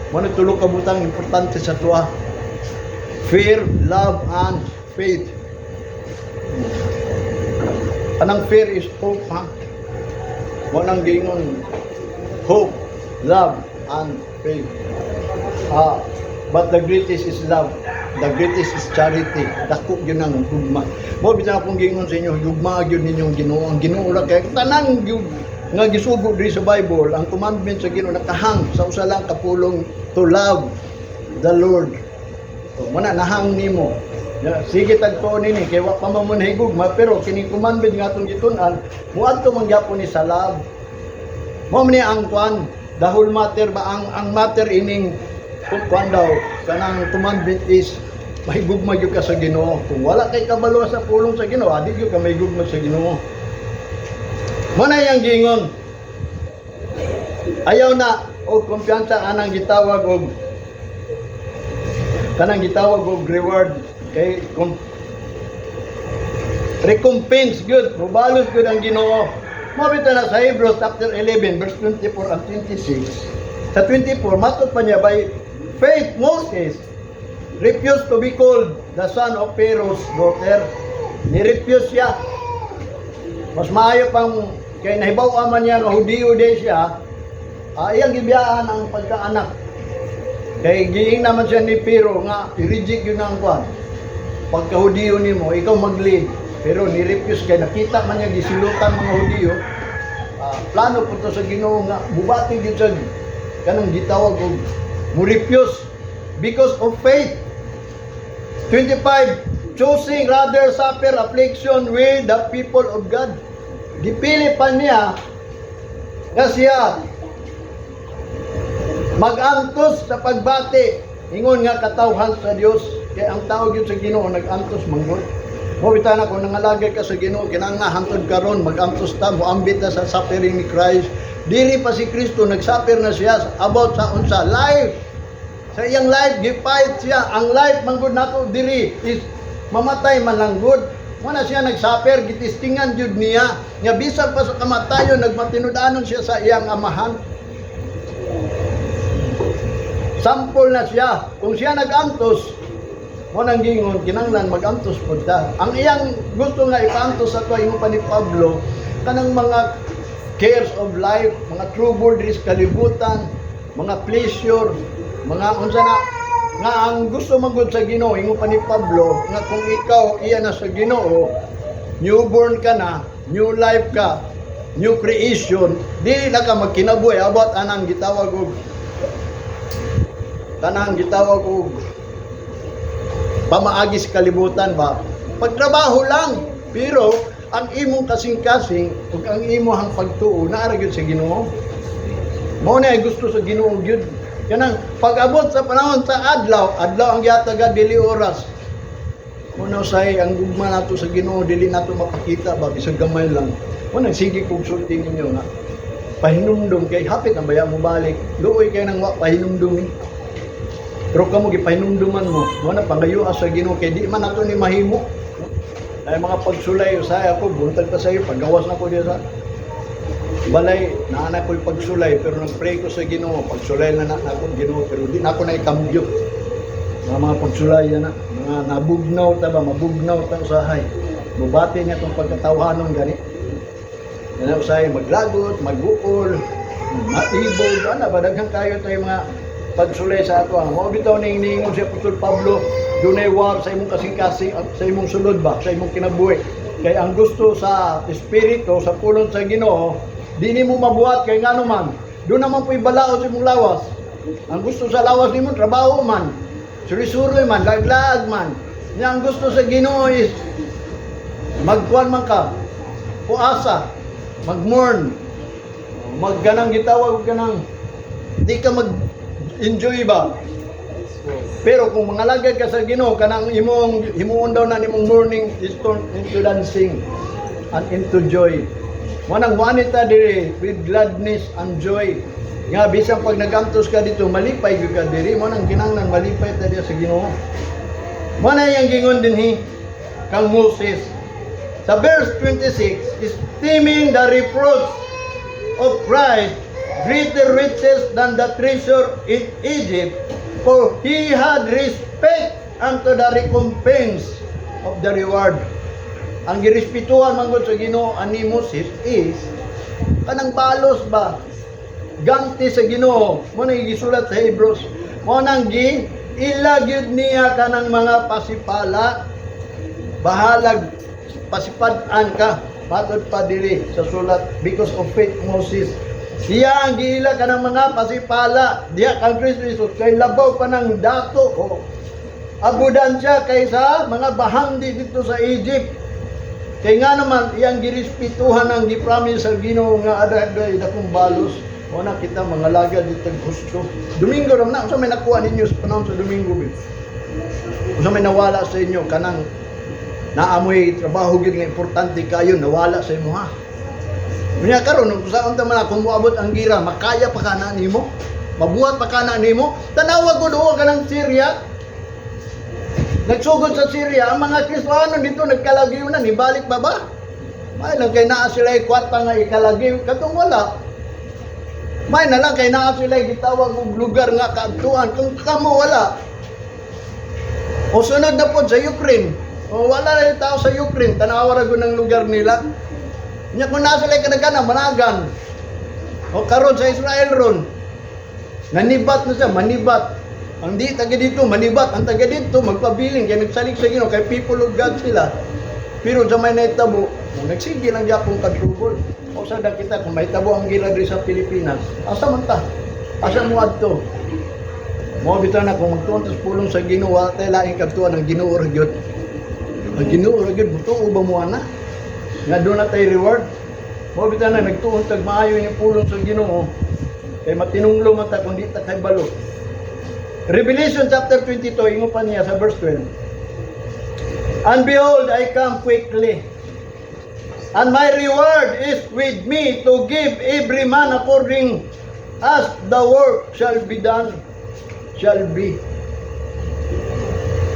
Mo na tulo ka butang importante sa tuwa: fear, love, and faith. Anang fear is hope, ha? Mo nang giingon, hope, love, and faith. Ah, but the greatest is love. The greatest is charity. Dako yun ang gugma. Mo bitan akong giingon sa inyo, gugma gyud ninyong Ginoo. Ang Ginoo lang kay tanan gyud nga gisugo diri sa Bible, ang commandment sa Ginoo nakahang sa usa lang ka pulong, to love the Lord. So, muna nahang nimo. Ya, sige, tagtuon nini kay wa pa man mo nahigugma, pero kining commandment nga atong gitun-an muadto man gyapon ni sa love. Mo man ni ang kwan, the whole matter ba, ang matter ining kwan daw kanang commandment is mahigugma gyud ka sa Ginoo. Kung wala kay kabalo sa pulong sa Ginoo, adi gyud ka mahigugma sa Ginoo. Mo na yang giingon. Ayaw na og kumpiyansa anang gitawag og kanang gitawag og reward kay kung recompense good, mubalos good ang Ginoo. Mo bitaw na sa Hebrews chapter 11 verse 24 and 26. Sa 24, matod pa niya, by faith Moses refused to be called the son of Pharaoh's daughter. Ni-refuse siya. Mas maayo pang kay nahibaw man niya nga Hudiyo day siya, iyang gibiyaan ang pagkaanak. Kay giing naman siya ni Pharaoh nga i-reject yun ang kwan. Pagka Hudiyo nimo, ikaw mag-lead. Pero ni-refuse kay nakita man niya gisilutan mga Hudiyo. Plano po to sa Ginoo nga mubati gyud sa kanang gitawag og mo refuse because of faith. 25, choosing rather suffer affliction with the people of God. Gipili pa niya nga siya mag-antos sa pagbati ingon nga katawhan sa Dios, kay ang tao gyud sa Ginoo nag-antos manggod. Mo bitaw na kung nangalagay ka sa Ginoo, kinahanglan hantod karon mag-antos ta, moambit ta sa suffering ni Christ. Diri pa si Kristo nagsuffer na siya about sa unsa? Life. Sa iyang life gifight siya. Ang life manggod nato diri is mamatay man lang gud. Wala siya nagsuffer, gitistingan jud niya nga bisan pa sa kamatayon nagmatinud-anon siya sa iyang Amahan. Sample na siya. Kung siya nag-antos, mo nang gingon, kinanglan mag-antos pud ta. Ang iyang gusto nga ipaantos sa to, ingon pa ni Pablo, kanang mga cares of life, mga trouble diri sa kalibutan, mga pleasure, mga unsa na nga ang gusto magud sa Ginoo, ingon pa ni Pablo, nga kung ikaw iya na sa Ginoo, newborn ka na, new life ka, new creation, dili na ka magkinabuhi about anang gitawag og kanang gitawag og pamaagi sa kalibutan ba. Pagtrabaho lang, pero ang imong kasing-kasing ug ang imong pagtuo naa ra gyud sa Ginoo. Mao na ay gusto sa Ginoo gyud. Kanang pag-abot sa panahon sa adlaw, adlaw ang gihatag, dili oras. Muna say ang gugma nato sa Ginoo dili nato mapakita ba bisag gamay lang. Mo nang sige kog sulti ninyo nga pahinumdum kay hapit ang baya mo balik. Luoy kay nang wa pahinumdum eh. Pero kamo gipahinumduman mo, mo na pangayo sa Ginoo kay di man nato ni mahimo. Ay mga pagsulay usay ako buntag pa sa iyo paggawas na ko diya sa balay, naana ko'y pagsulay, pero nagpray ko sa Ginoo, pagsulay na na ako Ginoo, pero di na ako na ikambyo. Mga pagsulay na, mga nabugnaw ta ba, mabugnaw ta usahay. Mubati niya itong pagkatawhanon gani. Yan usahay maglagot, magbuol, maibog, ana ba, daghan kayo tayo mga pagsulay sa ato. Ang mao bitaw ning niingon si Apostol Pablo, dunay war sa imong kasing-kasing, sa imong sulod ba, sa imong kinabuhi. Kay ang gusto sa espiritu, sa pulong sa Ginoo, di nimo mabuhat kay ngano man, doon naman po'y balaod sa imong lawas. Ang gusto sa lawas nimo trabaho man, suri-suroy man, laglaag man. Nya ang gusto sa Ginoo is magkuan man ka, puasa, magmourn, magganang gitawag og kanang di ka mag-enjoy ba. Pero kung mangalagad ka sa Ginoo, kanang imong himuon daw na nimong mourning is turned into dancing and into joy. Mo nang muani ta diri with gladness and joy. Nga bisan pag nagantos ka dito, malipay gyud ka diri. Mo nang kinahanglan malipay ta diya sa Ginoo. Mo na iyang gingon dinhi kang Moses. Sa verse 26, "Esteeming the reproach of Christ greater riches than the treasure in Egypt, for he had respect unto the recompense of the reward." Ang girespetuhan man gud sa Ginoo ani Moses is kanang balos ba? Ganti sa Ginoo. Mo na gisulat sa Hebrews. Mo nang gi ila gyud niya kanang mga pasipala, bahalag pasipad-an ka, matod pa diri sa sulat, because of faith Moses, siya ang giila kanang mga pasipala diha kang Kristo Jesus kay labaw pa ng dato o abundansya kaysa mga bahandi dito sa Egypt. Kay nga naman iyang girespetuhan ang gi-promise sa Ginoo nga ada dakong balos. O na kita mga laga dito gusto. Domingo ram na, unsa may nakuha ninyo sa panahon sa Domingo bi? Unsa may nawala sa inyo? Kanang naamoy trabaho gyud nga importante kayo nawala sa imo ha. Unya karon kung saan ta man kung moabot ang gira, makaya pa kana nimo? Mabuhat pa kana nimo? Tanawa ko doon kanang Syria. Nagsugod sa Syria, ang mga Kristiyano dito nagkalagiw na, nibalik ba ba? May lang kay naa sila kwarta nga ikalagiw, katong wala. May na lang kay naa sila gitawag og lugar nga kaadtuan, kung kamo wala. O sunod na pod sa Ukraine. O wala na yung tao sa Ukraine, tanawa ra gud ng lugar nila. Nya kung nasa sila kadagana managan. O karon sa Israel ron. Nanibat na siya, manibat. Ang di taga dito, manibat. Ang taga dito, magpabiling. Kaya nagsalig sa Ginoo, kay people of God sila. Pero sa may naitabo, nagsige lang gyapon kadrugol. O sa da kita, kung mahitabo ang gira diri sa Pilipinas, asa man ta? Asa mo adto? Mo bitaw na kung magtuon tas pulong sa Ginoo, wala tayo laing kadtuan, ang Ginoo ra gyud. Ang Ginoo ra gyud, mutuo ba mo ana? Nga doon na tayo reward. Mo bitaw na nagtuon tag maayo yung pulong sa Ginoo. Kay matinunglo man ta kung di ta kay balo. Revelation chapter 22, ingon pa niya sa verse 12. "And behold, I come quickly. And my reward is with me to give every man according as the work shall be done." Shall be.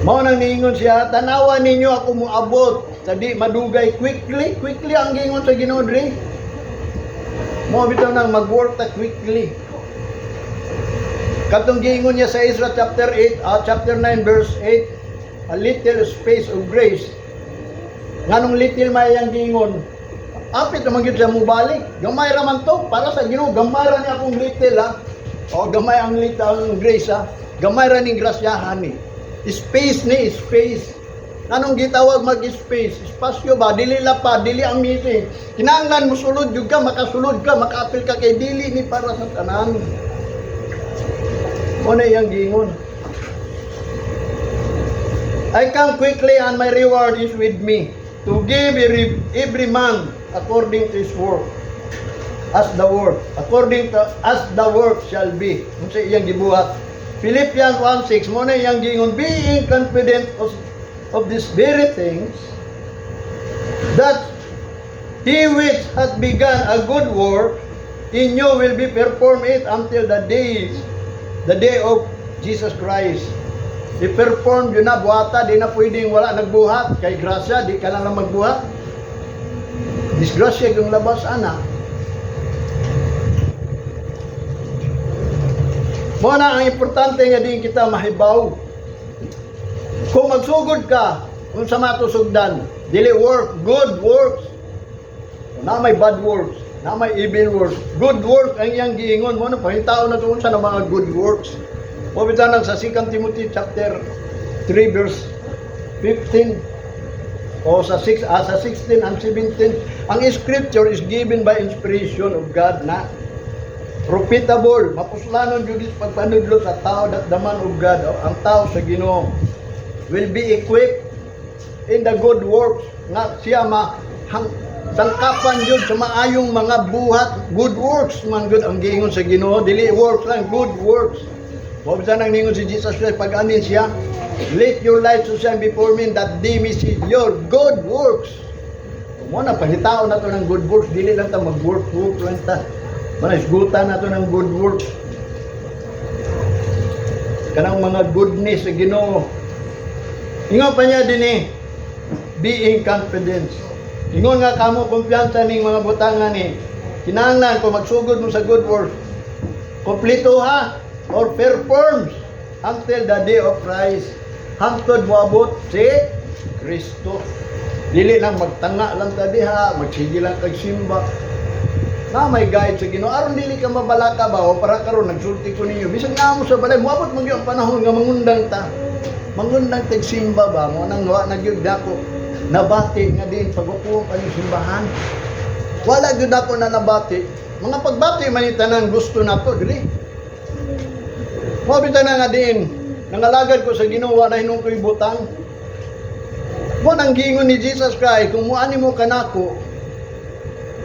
Mao nang niingon siya, "Tanawa ninyo, ako moabot sa di madugay." Quickly, quickly ang giingon sa Ginoo diri. Mao bitaw nang mag-work ta quickly. Katong giingon niya sa Ezra chapter 8, chapter 9 verse 8, a little space of grace. Nganong little may iyang giingon? Apit naman gyud siya mubalik. Gamay ra man to para sa Ginoo, gamay ra ni akong little ha. O gamay ang little ang grace ha. Gamay ra ning grasyahan ni. Space ni space. Anong gitawag mag-space? Espasyo ba? Dili la pa, dili ang missing. Kinahanglan musulod jud ka, makasulod ka, makaapil ka kay dili ni para sa tanan. Mo na iyang giingon. "I come quickly and my reward is with me to give every man according to his work." As the work, according to as the work shall be. Unsa iyang gibuhat? Philippians 1:6, mo na iyang giingon, "Being confident of these very things, that he which hath begun a good work in you will be perform it until the day of Jesus Christ." I-perform yun na, buhata, di na pwedeng wala nagbuhat. Kay grasya, di ka na lang magbuhat. Disgrasya yung labas, ana. Mo na ang importante nga din kita mahibaw. Kung magsugod ka, kung sa matusugdan, dili work, good works. Na may bad works, na may evil works. Good works ang iyang giingon mo na pangitao na tuon sa mga good works. Mo bitaw nang sa 2 Timothy chapter 3 verse 15 o sa 6 sa 16 and 17, ang scripture is given by inspiration of God na profitable, mapuslanon jud is pagpanudlo sa tao, that the man of God o ang tao sa Ginoo will be equipped in the good works, nga siya ma hang, sangkapan jud sa maayong mga buhat. Good works man gud ang giingon sa Ginoo, dili works lang, good works. Mo bisa nang ningon si Jesus Christ pag anin siya, "Let your light so shine before men that they may see your good works." Mo na pangitao na to ng good works, dili lang ta mag-work work lang ta. Manasgutan nato ng good works. Kanang mga goodness sa Ginoo. Ingon pa niya din eh, being confidence. Ingon nga kamo kumpiyansa ning mga butangan ni. Kinahanglan kung magsugod mo sa good works, kompleto ha or performs until the day of Christ. Hangtod moabot si Kristo. Dili lang magtanga lang ta diha, magsige lang kag simba. Na may guide sa Ginoo aron dili ka mabalaka ba o para karon nagsulti ko ninyo. Bisan nga mo sa balay, moabot man gyud ang panahon nga mangundang ta. Mangundang tag simba ba mo nang wa na gyud dako nabati nga din pag-upo pa yung simbahan. Wala gyud ako na nabati. Mga pagbati man ni tanan gusto nato dili. Mo bitaw na nga din nangalagad ko sa Ginoo, wa na hinuon ko'y butang. Mo nang giingon ni Jesus Christ, kung muani mo kanako,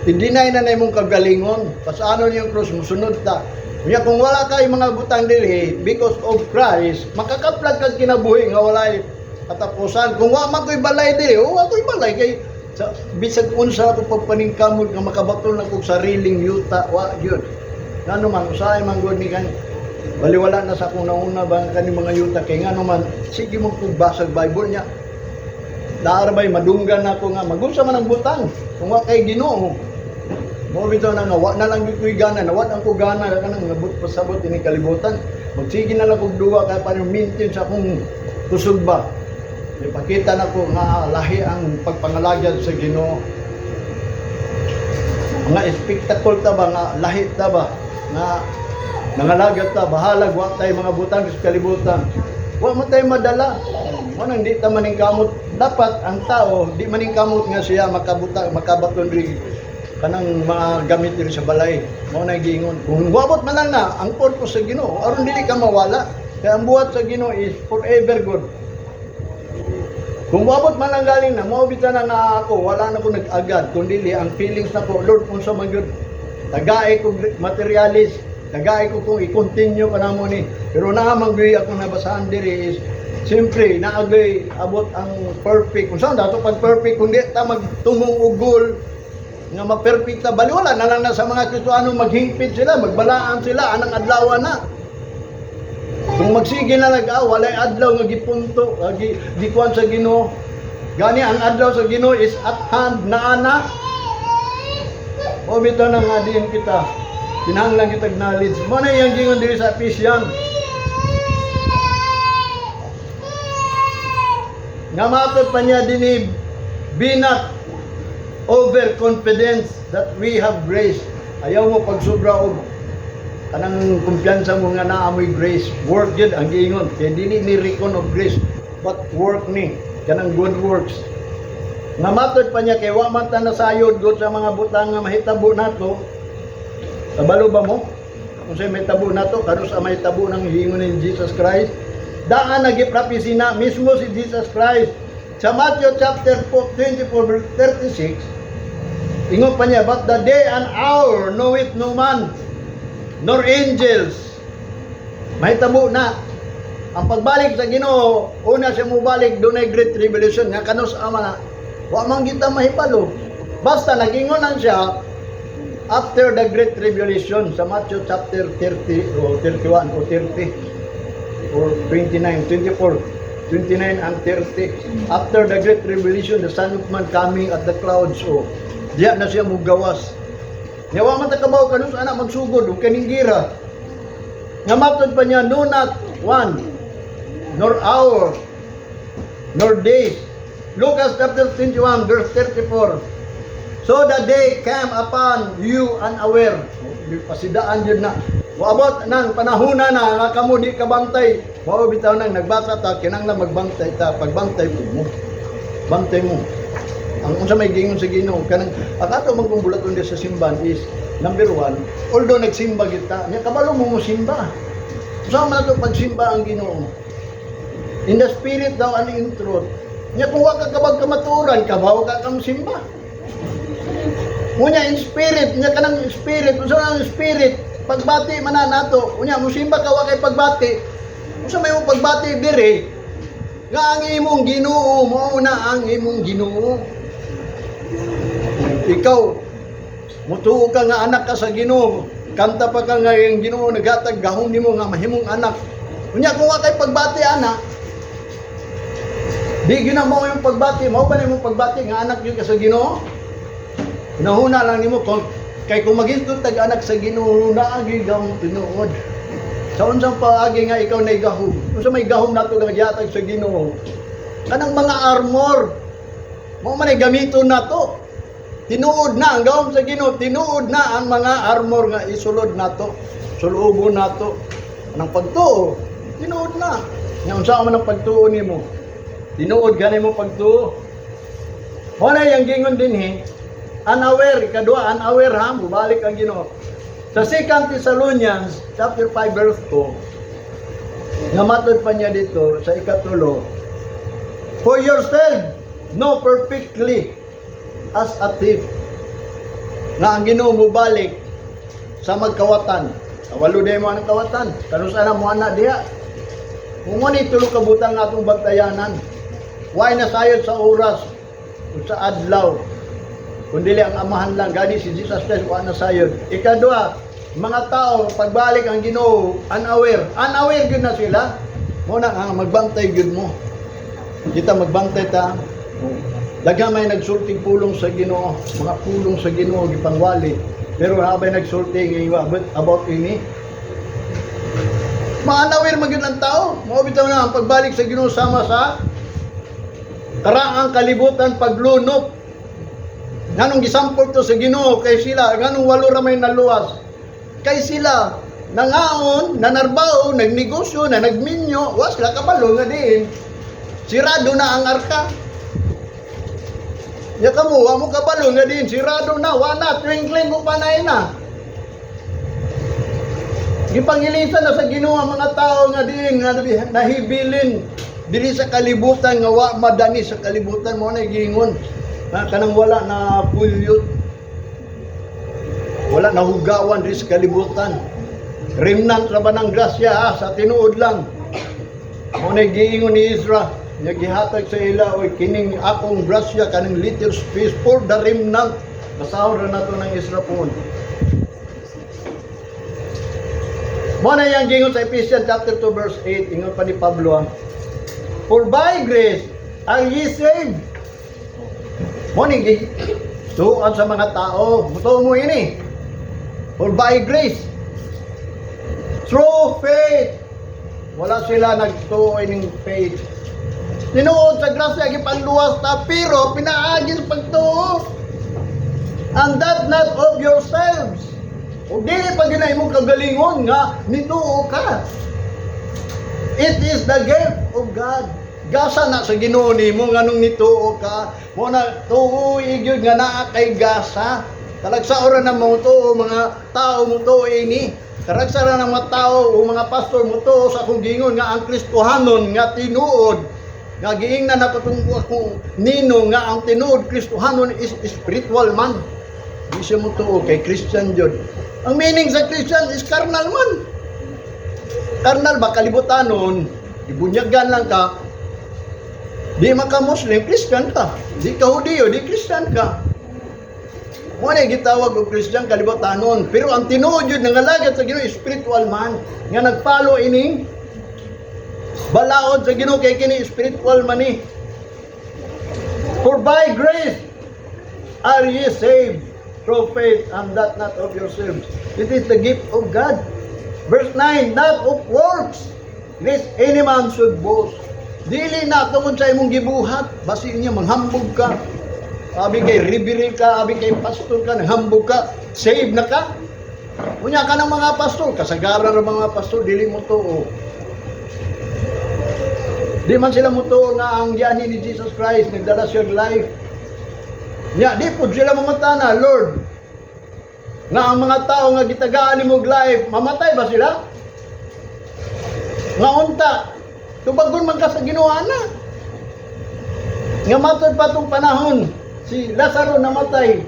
i-deny na na imong kagalingon. Pasano niyong krus, musunod ta. Unya kung wala kay mga butang dili, because of Christ, makakaplag kag kinabuhi nga walay katapusan. Kung wa man ko'y balay dili, o wa ko'y balay kay sa bisag unsa ako pagpaningkamot nga makabatol na kog sariling yuta, wa gyud. Ngano man usahay man gud ni kan baliwala na sa akong nauna ba ang kaning mga yuta kay ngano man sige mo kog basag Bible niya. Daar bay madunggan ako nga magunsa man ang butang kung wa kay Ginoo. Mo bitaw na nga wa na lang gyud ko'y gana, nawat ang ko gana kanang nabot pasabot ini kalibutan. Magsige na lang kog duwa kay para maintain sa akong kusog ba. Ipakita na ko nga lahi ang pagpangalagad sa Ginoo. Mga spectacle ta ba nga lahi ta ba nga nangalagad ta, bahalag wa tay mga butang sa kalibutan. Wa man tay madala. Mo nang di ta maningkamot, dapat ang tao di maningkamot nga siya makabuta makabaton ri kanang mga gamit diri sa balay. Mao na giingon. Kung wabot man lang na ang purpose sa Ginoo aron dili ka mawala. Kaya ang buhat sa Ginoo is forever good. Kung wabot man lang galing na, mao bitaw na nga ako, wala na ko nag-agad, kundi ang feelings na ko, Lord, unsa man gyud, tagae ko materialist, tagae ko kung i-continue pa namo ni. Pero naa man gyud ako nabasahan diri is, siyempre, naagay abot ang perfect. Kung saan dato pag perfect, kundi ta magtumong og goal, nga ma-perfect ta, baliwala na lang na sa mga Kristoano, maghingpit sila, magbalaan sila, anang adlaw na. Kung magsige na lang, walay adlaw nga gipunto, gikuan sa Ginoo. Gani ang adlaw sa Ginoo is at hand na ana. O bitaw na nga diin kita. Kinahanglan kita knowledge. Mo na iyang gingon diri sa Ephesians. Nga matod pa niya dinhi, be not overconfidence that we have grace. Ayaw mo pagsobra og kanang kumpiyansa mo nga naa mo'y grace. Work yun ang giingon. Kay dili ni reckon of grace, but work ni kanang good works. Nga matod pa niya kay wa man ta nasayod god sa mga butang nga mahitabo nato. Kabalo ba mo? Kung sa'y mahitabo nato, karon sa mahitabo ng giingon ni Jesus Christ. Daan nagiprophecy na mismo si Jesus Christ. Sa Matthew chapter 4, 24 verse 36, ingon pa niya, "But the day and hour knoweth no man, nor angels." Mahitabo na. Ang pagbalik sa Ginoo, una siya mobalik, dunay great tribulation nga kanus ama na. Wa man kita mahibalo. Basta nagingon lang siya after the great tribulation sa Matthew chapter 30 o 31 o 30 or 29, 24, 29 and 30. After the great tribulation, the Son of Man coming at the clouds. O, diya na siya mugawas. Nya wa man ta kabaw kanus ana magsugod ug kaning gira. Nga matod pa niya, no not one, nor hour, nor days. Lucas chapter 21, verse 34. "So the day came upon you unaware." Pasidaan yun na. Waabot nang panahona na nga kamo di kabantay. Mao bitaw nang nagbasa ta, kinahanglan magbantay ta, pagbantay po mo. Bantay mo. Ang unsa may gingon sa Ginoo kanang ang ato man kung bulaton sa simban is number one, although nagsimba kita, nya kabalo mo mo simba. Unsa man ato pagsimba ang Ginoo? In the spirit daw and in truth. Nya kung wa ka kabag kamatuoran, kabaw ka kang simba. Unya in spirit, nya kanang spirit, unsa man ang spirit? Pagbati man na nato. Unya musimba ka wa kay pagbati. Unsa may imong pagbati dire? Nga ang imong Ginoo mao na ang imong Ginoo. Ikaw Mutuo ka nga anak ka sa Ginoo. Kanta pa ka nga yung Ginoo naghatag gahom nimo nga mahimong anak. Unya kung wa kay pagbati ana, di gyud na mao yung pagbati, mao ba nimo pagbati nga anak gyud ka sa Ginoo? Hunahuna lang nimo kung kay kung magistot tag anak sa Ginoo, naa gyud gahom tinuod. Sa unsang paagi nga ikaw nay gahom? Unsa may gahom nato nga gihatag sa Ginoo? Kanang mga armor. Mao man ay gamiton nato. Tinuod na ang gahom sa Ginoo, tinuod na ang mga armor nga isulod nato, sulubon nato. Anang pagtuo, tinuod na. Nya unsa man ang pagtuo nimo? Tinuod gani mo pagtuo. Mao na yung gingon dinhi, unaware, ikadua, unaware ha, mubalik ang Ginoo. Sa 2 Thessalonians chapter 5 verse 2, nga matod pa niya dito sa ikatulo, "For yourself know perfectly as a thief," nga ang Ginoo mubalik sa magkawatan. Walo day mo ang kawatan. Kanus-a na mo ana diha? Kung mo ni tulo ka butang nga atong bantayanan. Way na sayod sa oras ug sa adlaw, kundi ang Amahan lang. Gani si Jesus Christ wa na sayod. Ikadua, mga tao pagbalik ang Ginoo unaware. Unaware gyud na sila. Mo na ang magbantay gyud mo. Kita magbantay ta. Daghan may nagsulting pulong sa Ginoo, mga pulong sa Ginoo gipangwali. Pero habay nagsulti about ini. Ma-unaware man gyud ang tao. Mao bitaw na ang pagbalik sa Ginoo sama sa karaang kalibutan paglunok. Nganong gisampol to sa Ginoo kay sila, nganong walo ra may naluwas? Kay sila nangaon, nanarbaho, nagnegosyo, na nagminyo, wa sila kabalo nga diin sirado na ang arka. Ya kamo, wa mo kabalo nga diin sirado na, wa na, twinkling ko pa na ina. Gipangilisan na sa Ginoo ang mga tao nga diin nga nahibilin diri sa kalibutan, nga wa madani sa kalibutan. Mo na giingon na kanang wala na pollute, wala na hugawan diri sa kalibutan. Remnant ra ba ng grasya ha, sa tinuod lang. Mo na giingon ni Ezra nga gihatag sa ila, "Oy, kining akong grasya, kaning little space for the remnant." Basahon ra nato ng Ezra po. Mo na yang gingon sa Ephesians chapter 2 verse 8, ingon pa ni Pablo, ah, "For by grace are ye saved." Mo ni tuon sa mga tao, mutuo mo ini. "For by grace through faith." Wala sila nagtuo ining faith. Tinuod sa grasya gipanluwas ta, pero pinaagi sa pagtuo. "And that not of yourselves." O dili pa gyud na imong kagalingon nga nituo ka. "It is the gift of God." Gasa na sa Ginoo nimo nganong nituo ka. Mo na tuo gyud nga naa kay gasa. Talagsa ra na mo tuo mga tao mo tuo ini. Talagsa ra ng mga tao o mga pastor mo tuo sa akong gingon nga ang Kristohanon nga tinuod, nga giingnan ako tong akong nino nga ang tinuod Kristohanon is spiritual man. Di siya mo tuo kay Christian jud. Ang meaning sa Christian is carnal man. Carnal ba, kalibutanon, ibunyagan lang ka. Di man ka Muslim, Christian ka. Di ka Hudiyo, di Christian ka. Mo na gitawag og Christian, kalibutanon. Pero ang tinuod jud nangalagad sa Ginoo, spiritual man nga nagpalo ining balaod sa Ginoo kay kini spiritual man ni. "For by grace are ye saved through faith, and that not of yourselves. It is the gift of God." Verse 9, "Not of works, lest any man should boast." Dili na tungod sa imong gibuhat, basi niya manghambog ka. Abi kay reverend ka, abi kay pastor ka, nanghambog ka, save na ka. Unya ka ng mga pastor, kasagaran ng mga pastor, dili mo tuo. Di man sila mutuo nga ang gianhi ni Jesus Christ, nagdala siya og life. Nya, di po sila mamutana, "Lord, nga ang mga tao nga gitagaan nimo og life, mamatay ba sila?" Nga unta, tubagon man ka sa Ginoo ana. Nga matod pa tong panahon, si Lazaro namatay.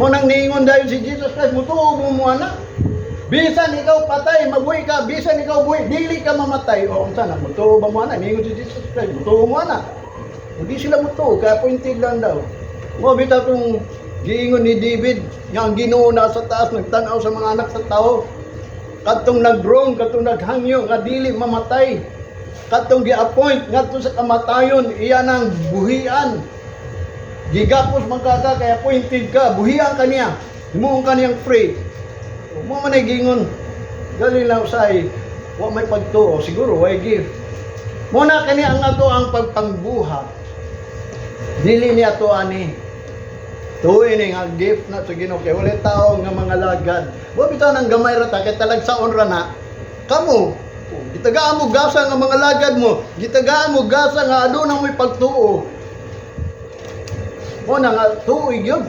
Mo nang niingon dayon si Jesus Christ, "Mutuo mo mo ana? Bisan ikaw patay, mabuhi ka. Bisan ikaw buhi, dili ka mamatay." O unsa na, mutuo ba mo ana? Niingon si Jesus Christ, "Mutuo mo ana?" Hindi sila mutuo, kaya pointed lang daw. Mo bitaw tong Giingon ni David nga ang Ginoo nasa taas nagtan-aw sa mga anak sa tao. Kadtong nag-groan, kadtong naghangyo nga dili mamatay. Kadtong gi-appoint ngadto sa kamatayon, iya nang buhian. Gigapos man ka kay appointed ka, buhian ka niya. Himuon ka niyang free. Mao man ay giingon. Gali lang usay, wa may pagtuo, siguro way gift. Mao na kani ang ato ang pagpangbuhat. Dili niya to ani. Tuoy ni nga gift na sa Ginoo kay wala tao nga mga lagad. Wa bitaw nang gamay ra ta kay talagsaon ra na. Kamo, gitagaan mo gasa nga mga lagad mo, gitagaan mo gasa nga aduna mo'y pagtuo. Mao na nga tuoy gyud.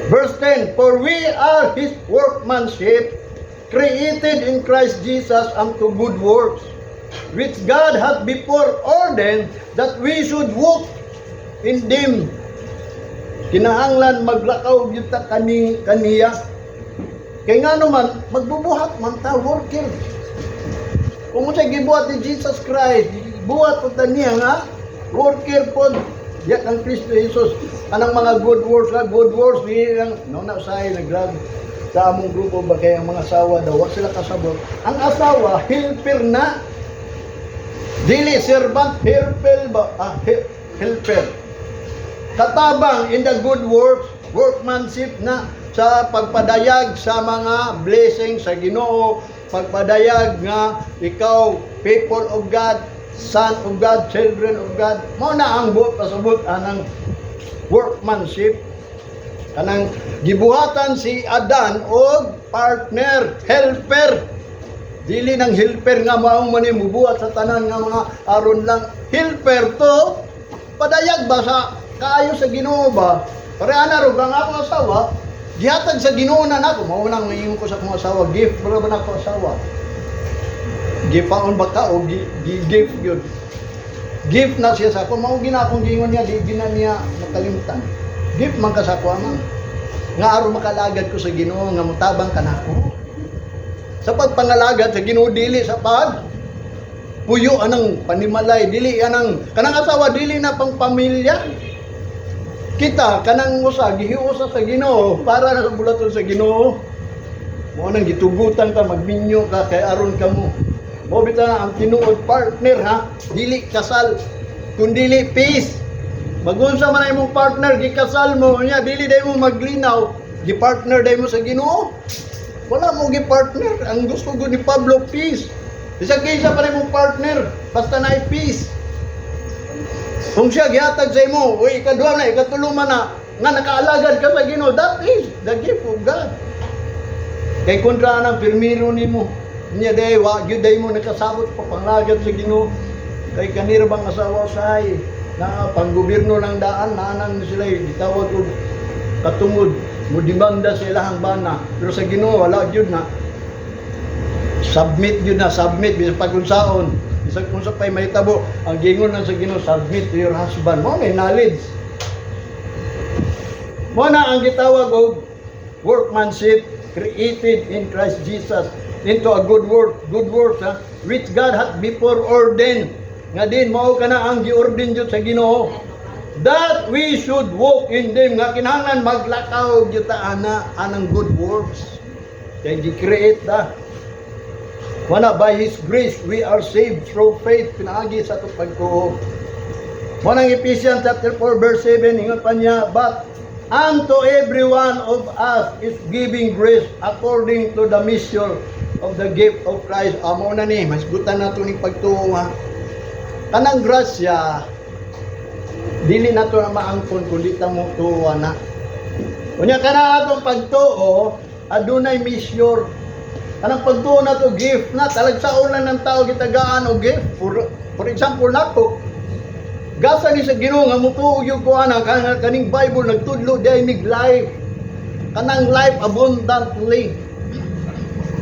Verse 10, "For we are His workmanship, created in Christ Jesus unto good works, which God hath before ordained that we should walk in them." Kinahanglan maglakaw gyud ta kani kaniya. Kay ngano man magbubuhat man ta, worker. Kung unsay gibuhat ni Jesus Christ, buhat pud ta niya nga worker pod. Diya kang Kristo Jesus anang mga good works nga good works di lang no na usay nag sa among grupo ba kay ang mga asawa daw wa sila kasabot. Ang asawa helper na. Dili servant, helper ba? Ah, helper. Katabang in the good works, workmanship na sa pagpadayag sa mga blessing sa Ginoo, pagpadayag nga ikaw people of God, son of God, children of God. Mao na ang buot pasabot anang workmanship. Kanang gibuhatan si Adan og partner, helper. Dili nang helper nga mao man ni mubuhat sa tanan nga mga aron lang helper to padayag ba sa kaayo sa Ginoo ba. Pare ana ro ang akong asawa gihatag sa Ginoo na nako. Mao nang ingon ko sa akong asawa, gift ba ba nako asawa, gipaon ba ka o gi gift yun, gift na siya sa ako. Mao gina akong giingon niya, di gina niya makalimtan. Gift man ka sa ako, ama, nga aron makalagad ko sa Ginoo nga motabang ka nako sa pagpangalagad sa Ginoo, dili sa pag puyo anang panimalay, dili anang kanang asawa, dili na pang pamilya. Kita kanang usa gihiusa sa Ginoo para na sa bulaton sa Ginoo. Mao nang gitugutan ka magminyo ka kay aron kamo mo bitaw na ang tinuod partner ha, dili kasal kun dili peace. Magunsa man ang imong partner, gikasal mo nya dili day mo maglinaw, gi-partner day mo sa Ginoo? Wala mo gi-partner. Ang gusto ko ni Pablo, peace. Bisag kinsa pa rin mong partner, basta na peace. Kung siya gihatag sa imo, uy, ikaduha na, ikatulo man na, nga nakaalagad ka sa Ginoo, that is the gift of God. Kay kontra nang pirmiro nimo, niya day, wa gyud day mo nakasabot pa panglagad sa Ginoo. Kay kanira bang asawa say na panggobyerno ng daan, naanang sila gitawag og katungod mo demanda sa ilahang bana, pero sa Ginoo wala gyud na. Submit gyud na, submit bisan pagunsaon, bisan kung sa pay mahitabo. Ang gingon lang sa Ginoo, submit to your husband. Mao may knowledge mo na ang gitawag og workmanship, created in Christ Jesus into a good work, good works ha, which God hath before ordained, nga din mao kana ang giordain jud sa Ginoo, that we should walk in them, nga kinahanglan maglakaw gyud ta ana anang good works kay gi-create ta. Wala, by His grace we are saved through faith, pinaagi sa atong pagtuo. Mao nang Ephesians chapter 4 verse 7, ingon pa niya, "But unto every one of us is giving grace according to the measure of the gift of Christ." Amo na ni, masgutan nato ning pagtuo ha. Kanang grasya, dili nato na maangkon kung di ta mo tuwa na. Unya kana atong pagtuo, adunay measure. Kanang pagtuo na to, gift na, talagsaon lang ng tao gitagaan og gift. For example nako, gasa ni sa Ginoo nga mutuo gyud ko ana kaning Bible nagtudlo di mig life. Kanang life abundantly.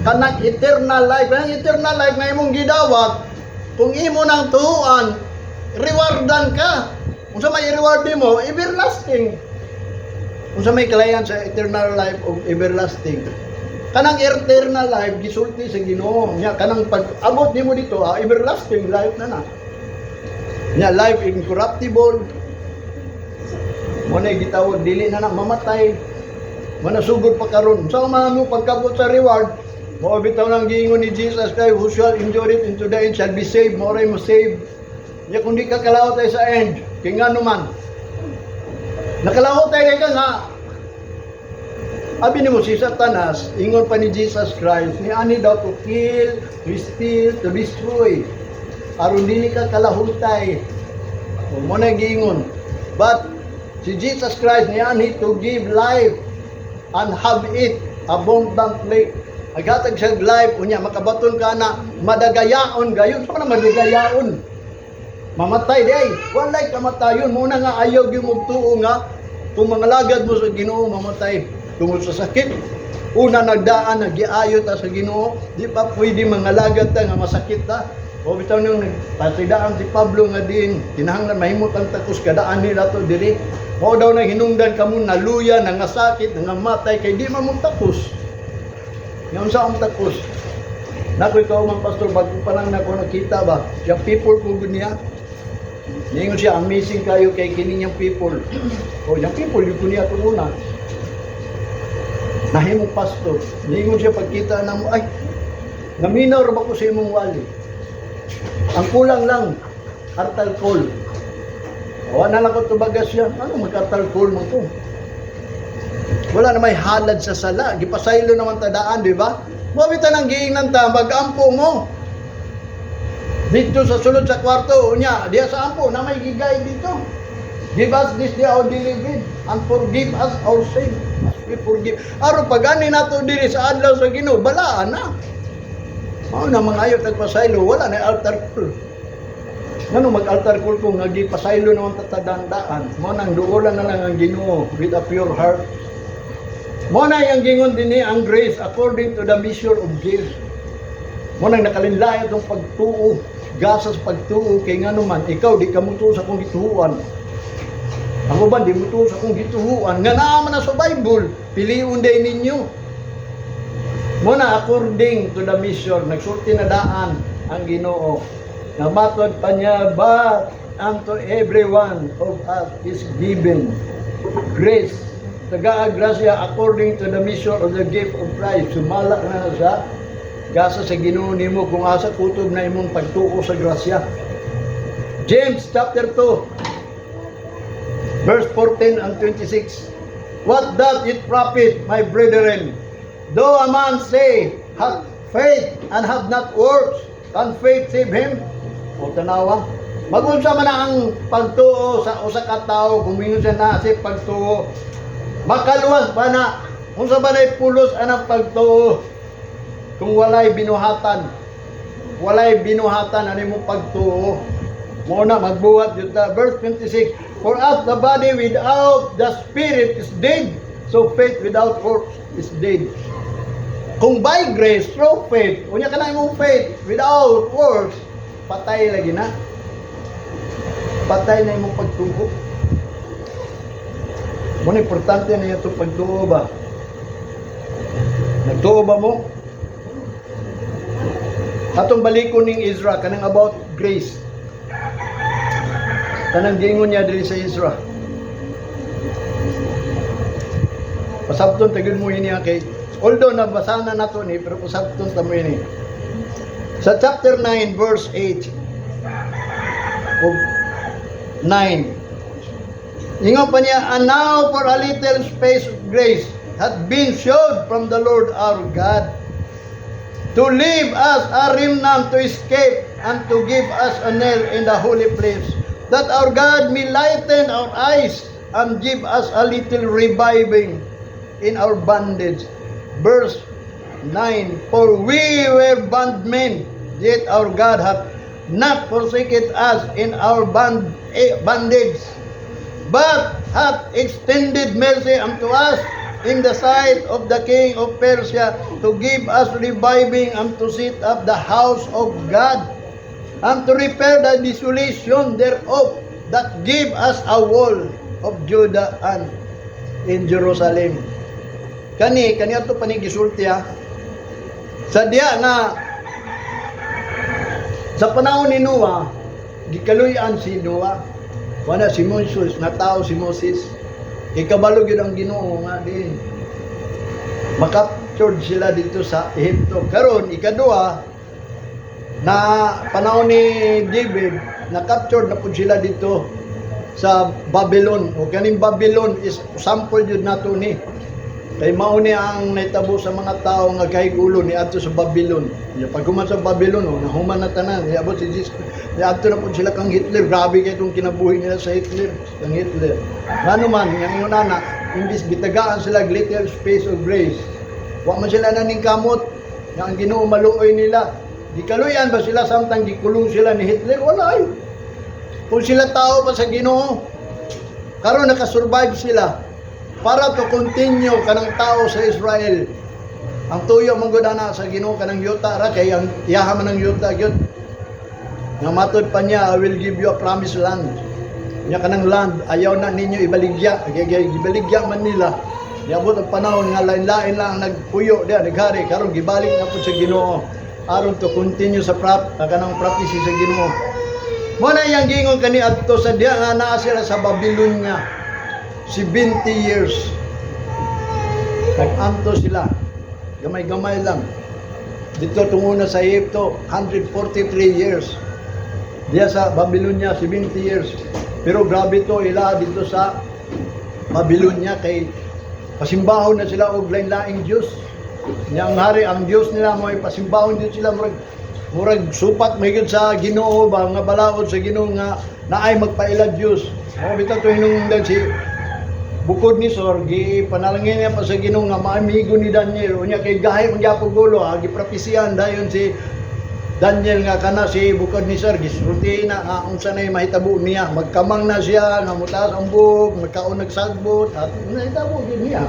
Kanang eternal life. Kanang eternal life nga imong gidawat, kung imo nang tuuan, rewardan ka. Kung sa may reward mo, everlasting. Kung sa may kalayan sa eternal life o everlasting. Kanang eternal life gisulti sa Ginoo. Nya kanang pag abot nimo dito, ah, everlasting life na na. Nya life incorruptible. Mo Mo na gitawag dili na na mamatay. Manasugod pa karon. Sa man mo pagkabot sa reward, mao bitaw nang giingon ni Jesus kay "Who shall endure it into the end shall be saved." Mao ray mo save. Nya kung di ka kalawat ay sa end, kay ngano man? Nakalawat ay kay ka nga abi nimo si Satanas, ingon pa ni Jesus Christ, ni ani daw to kill, to steal, to destroy. Aron dili ka kalahutay. O mo na giingon. But si Jesus Christ ni ani to give life and have it abundantly. Aghatag siya life, unya makabaton ka na madagayaon gayon. Sa man madagayaon? Mamatay di ay. Walay kamatayon. Muna nga ayaw gyud mo tuo nga kung mangalagad mo sa Ginoo mamatay tungod sa sakit. Una nagdaan, nagiayo ta sa Ginoo, di pa pwede mangalagad ta nga masakit ta. O bitaw nang nagpasidaan si Pablo nga din, kinahanglan mahimot ang takos kadaan nila to diri. Mao daw nang hinungdan kamo naluya, nangasakit, nangamatay kay di man mo takos. Ngayon sa akong takos. Nako ikaw man, pastor, bago pa lang nako nakita ba, yung people ko gud niya. Ningon siya, amazing kayo kay kini niyang people. O, yung people, yung ko niya itong una. Nahimong pastor. Ningon siya pagkita na mo, "Ay, naminaw ra ba ko sa imong wali? Ang kulang lang, altar call." Wala na lang ko tubagas siya. Ano mag-altar call mo to? Wala na may halad sa sala. Gipasaylo naman tadaan, di ba? Mabita nang giingnan ta, mag-ampo mo. Dito sa sulod sa kwarto, unya, diya sa ampo, na may gigay dito. "Give us this day our daily bread and forgive us our sin as we forgive." Aron pag ani nato diri sa adlaw sa Ginoo, balaan na. Mao na mga ayaw tagpasaylo, wala na altar call. Ngano mag-altar call ko nga gipasaylo naman tatadandaan? Mao nang duolan na lang ang Ginoo with a pure heart. Mao na yang gingon dinhi ang grace according to the measure of gift. Mao nang nakalinlay itong pagtuo, gasa sa pagtuo kay ngano man ikaw di ka mutuo sa akong gituhuan. Ako ba di mutuo sa akong gituhuan nga naa man na sa Bible, piliun day ninyo. Mo na according to the measure, nagsulti na daan ang Ginoo. Nga matod pa niya, "But unto every one of us is given grace." Tagaa grasya according to the measure of the gift of Christ. Sumala na sa gasa sa Ginoo nimo kung asa kutob na imong pagtuo sa grasya. James chapter 2 verse 14 and 26. "What doth it profit, my brethren, though a man say, hath faith and have not works, can faith save him?" O tanawa. Magunsa man na ang pagtuo sa usa ka tawo kung mingon siya na si pagtuo. Makaluwas ba na? Unsa ba na'y pulos anang pagtuo kung walay binuhatan? Walay binuhatan ano imong pagtuo. Mo na magbuhat jud ta. Verse 26, "For as the body without the spirit is dead, so faith without works is dead." Kung by grace through faith, unya ka na imong faith without works, patay lagi na. Patay na imong pagtuo. Mo na importante na itong pagtuo ba? Nagtuo ba mo? Atong balikon ning Ezra kanang about grace. Kanang giingon niya diri sa Ezra. Pasabton tagud mo ini kay although nabasa na nato ni pero pasabton ta mo ini. Sa chapter 9 verse 8 o 9. Ingon pa niya, "And now for a little space of grace hath been showed from the Lord our God, to leave us a remnant to escape and to give us a nail in the holy place, that our God may lighten our eyes and give us a little reviving in our bondage." Verse 9, "For we were bondmen, yet our God hath not forsaken us in our bondage, but hath extended mercy unto us in the sight of the king of Persia to give us reviving and to set up the house of God and to repair the desolation thereof, that give us a wall of Judah and in Jerusalem." Kani, kani ato pa ni gisulti ha. Sa diya nga sa panahon ni Noah, gikaluy-an si Noah. Wala si Moses, natao si Moses. Kay kabalo gyud ang Ginoo nga din makaptured sila dito sa Ehipto. Karon, ikaduha, na panahon ni David, na-captured na pud sila dito sa Babylon. O kaning Babylon is sample jud nato ni. Kay mao ni ang nahitabo sa mga tao nga kahigulo ni adto sa Babylon. Ya paghuman sa Babylon, oh, nahuman na tanan, niabot si Jesus. Niadto na pud sila kang Hitler. Grabe kay itong kinabuhi nila sa Hitler, kang Hitler. Ngano man nga ingon ana, imbis gitagaan sila little space of grace, wa man sila naningkamot nga ang Ginoo maluoy nila. Gikaluyan ba sila samtang gikulong sila ni Hitler? Wala ay. Kung sila tao pa sa Ginoo, karon nakasurvive sila para to continue kanang tao sa Israel. Ang tuyo man gud ana sa Ginoo, kanang yuta ra, kay ang iyaha man ang yuta gyud. Nga matod pa niya, "I will give you a promised land." Nya kanang land ayaw na ninyo ibaligya, kay ibaligya man nila. Niabot ang panahon nga lain-lain lang ang nagpuyo diya, naghari. Karon gibalik na pud sa Ginoo aron to continue sa prop kanang prophecy sa Ginoo. Mo na iyang giingon kani adto sa diya nga naa sila sa Babylonia 70 years. Nag-anto sila. Gamay-gamay lang. Dito tunguna sa Egypto, 143 years. Diya sa Babylonia, 70 years. Pero grabe to ila dito sa Babylonia kay pasimbahon na sila og lain-laing Diyos. Nya ang hari, ang Diyos nila mo ay pasimbahon din sila, murag supat may sa Ginoo ba nga balaod sa Ginoo nga naay magpaila Diyos. Mao bitaw to hinungdan si Nebuchadnezzar, gi panalangin niya pa sa Ginoo nga maamigo ni Daniel. Unya kay gahi man gyapon gulo, ha, giprapesiyan dayon si Daniel nga kana si Nebuchadnezzar, gisulti na nga unsa nay mahitabo niya, magkamang na siya nga mutaas ang buhok, magkaon nagsagbot, at nahitabo gyud niya.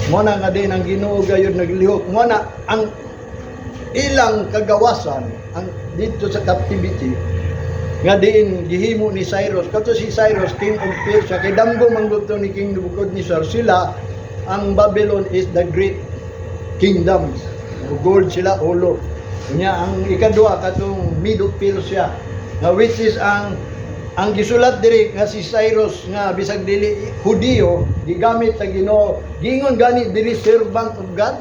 Mo na nga din ang Ginoo gayud naglihok. Mo na ang ilang kagawasan ang dito sa captivity nga diin gihimo ni Cyrus. Kato si Cyrus, king of Persia, kay damgo man gud to ni King Nebuchadnezzar. Sila, ang Babylon is the great kingdom. Gold sila ulo. Unya ang ikaduha, katong Medo Persia nga which is ang gisulat diri nga si Cyrus nga bisag dili Hudiyo, gigamit sa Ginoo. Giingon gani diri, servant of God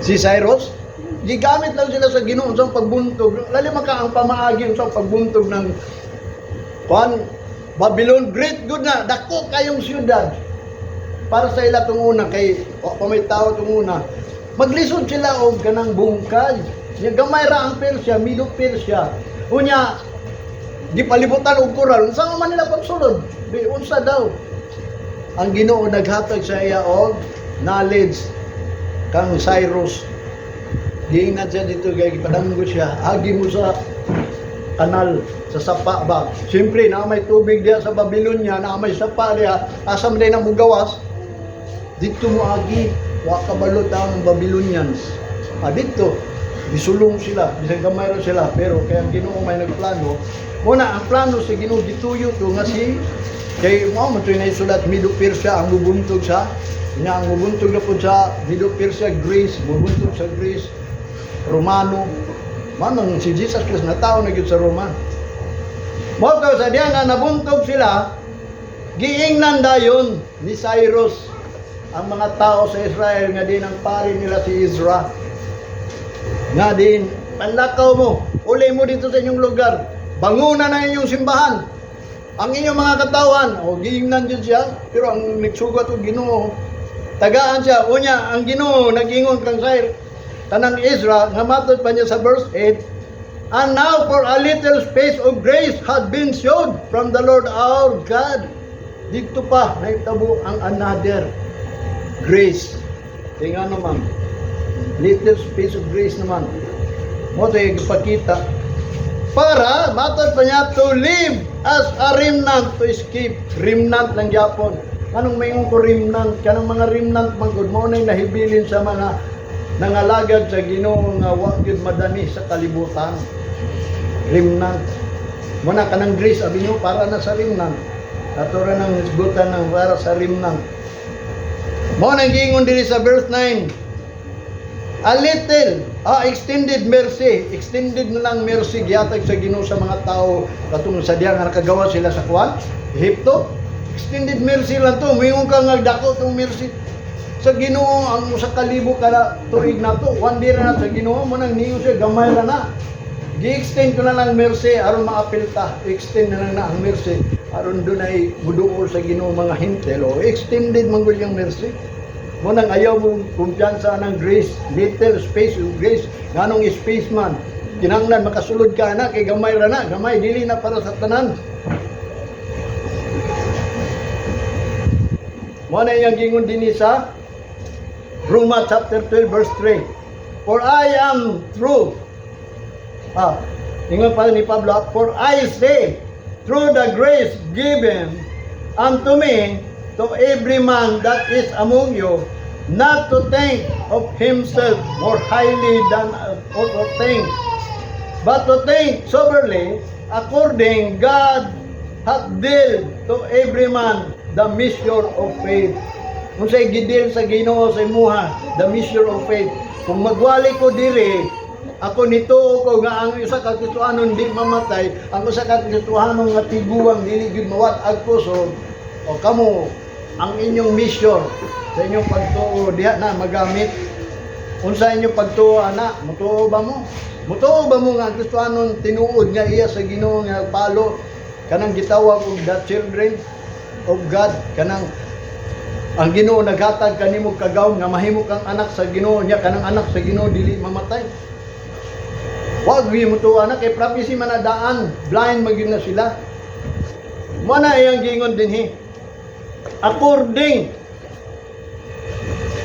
si Cyrus. Gigamit lang sila sa Ginoo sa pagbuntog. Lali man ka ang pamaagi sa pagbuntog ng kuan Babylon, great good na dako kayong syudad para sa ila tong una, kay wa pa may tao tong una. Maglisod sila og kanang bungkay. Nya gamay ra ang Persia, Medo Persia. Unya gipalibutan og koral. Unsa man nila pagsulod? Di unsa daw, ang Ginoo naghatag sa iya og knowledge kang Cyrus. Giingnan siya dito kay gipadanggo siya, agi mo sa kanal, sa sapa ba. Siyempre, na may tubig diya sa Babylonia, na may sapa diya, asa man din ang mugawas? Dito mo agi, wa kabalo ang Babylonians. Ah, dito, gisulong sila, bisan gamay ra sila, pero kaya ang Ginoo may nagplano. Muna ang plano sa Ginoo, gituyo to nga si kay mao man to naisulat, Medo Persia ang mubuntog sa nya, ang mubuntog na pud sa Medo Persia, Greece, mubuntog sa Greece, Romano. Manong si Jesus Christ na tao na gyud sa Roma. Mao ka sa diya nga nabuntog sila, giingnan dayon ni Cyrus ang mga tao sa Israel nga din ang pari nila si Ezra. Nga din, panlakaw mo, uli mo dito sa inyong lugar, banguna na inyong simbahan, ang inyong mga katawan, o giingnan din siya, pero ang nagsugat og Ginoo, tagaan siya. Unya, ang Ginoo nag-ingon kang Cyrus, kanang Ezra, nga matod pa niya sa verse 8, "And now for a little space of grace had been showed from the Lord our God." Dito pa, naitabo ang another grace. Tingnan naman, little space of grace naman. Mo ito ipakita. Para, matod pa niya, to live as a remnant to escape. Remnant lang gyapon. Anong maingon ko remnant? Kanang mga remnant man gud mo na nahibilin sa mga nangalagad sa Ginoo nga wa gyud madani sa kalibutan. Remnant. Mo na kanang grace abi nyo para na sa remnant. Ato ra nang hisgutan ng para sa remnant. Mo nang giingon diri sa verse 9. A little, extended mercy, extended na lang mercy gihatag sa Ginoo sa mga tao katong sa diya nga nakagawa sila sa kuan, Ehipto. Extended mercy lang to. Muingon ka nga dako tong mercy sa Ginoo ang 1,000 ka tuig na to. One day ra na sa Ginoo mo nang niyo siya, gamay ra na. Gi-extend ko na lang mercy aron maapil ta. Extend na lang na ang mercy aron dunay muduol sa Ginoo mga hintel o extended man gud yung mercy. Mo nang ayaw mo kumpiyansa ng grace, little space of grace. Nganong space man? Kinahanglan makasulod ka na kay gamay ra na, gamay, dili na para sa tanan. Mo na iyang gingon dinhi sa Roma chapter 12 verse 3. For I am true. Ah, ingon pa ni Pablo, "For I say, through the grace given unto me, to every man that is among you, not to think of himself more highly than ought to think, but to think soberly, according God hath dealt to every man the measure of faith." Unsay gi-deal sa Ginoo sa imuha? The measure of faith. Kung magwali ko diri, ako nituo ko nga ang usa ka Kristohanon di mamatay, ang usa ka Kristohanon nga tiguang dili gyud mawat-ag kusog, o kamo ang inyong measure sa inyong pagtuo diha na magamit. Unsa inyong pagtuo ana? Mutuo ba mo? Mutuo ba mo nga ang Kristohanon tinuod nga iya sa Ginoo nga palo kanang gitawag og the children of God, kanang ang Ginoo naghatag kanimo kagawom nga mahimo kang anak sa Ginoo niya, kanang anak sa Ginoo dili mamatay? Wag gyud mo tuo anak kay prophecy man na daan, blind man gyud na sila. Mo na iyang gingon dinhi. According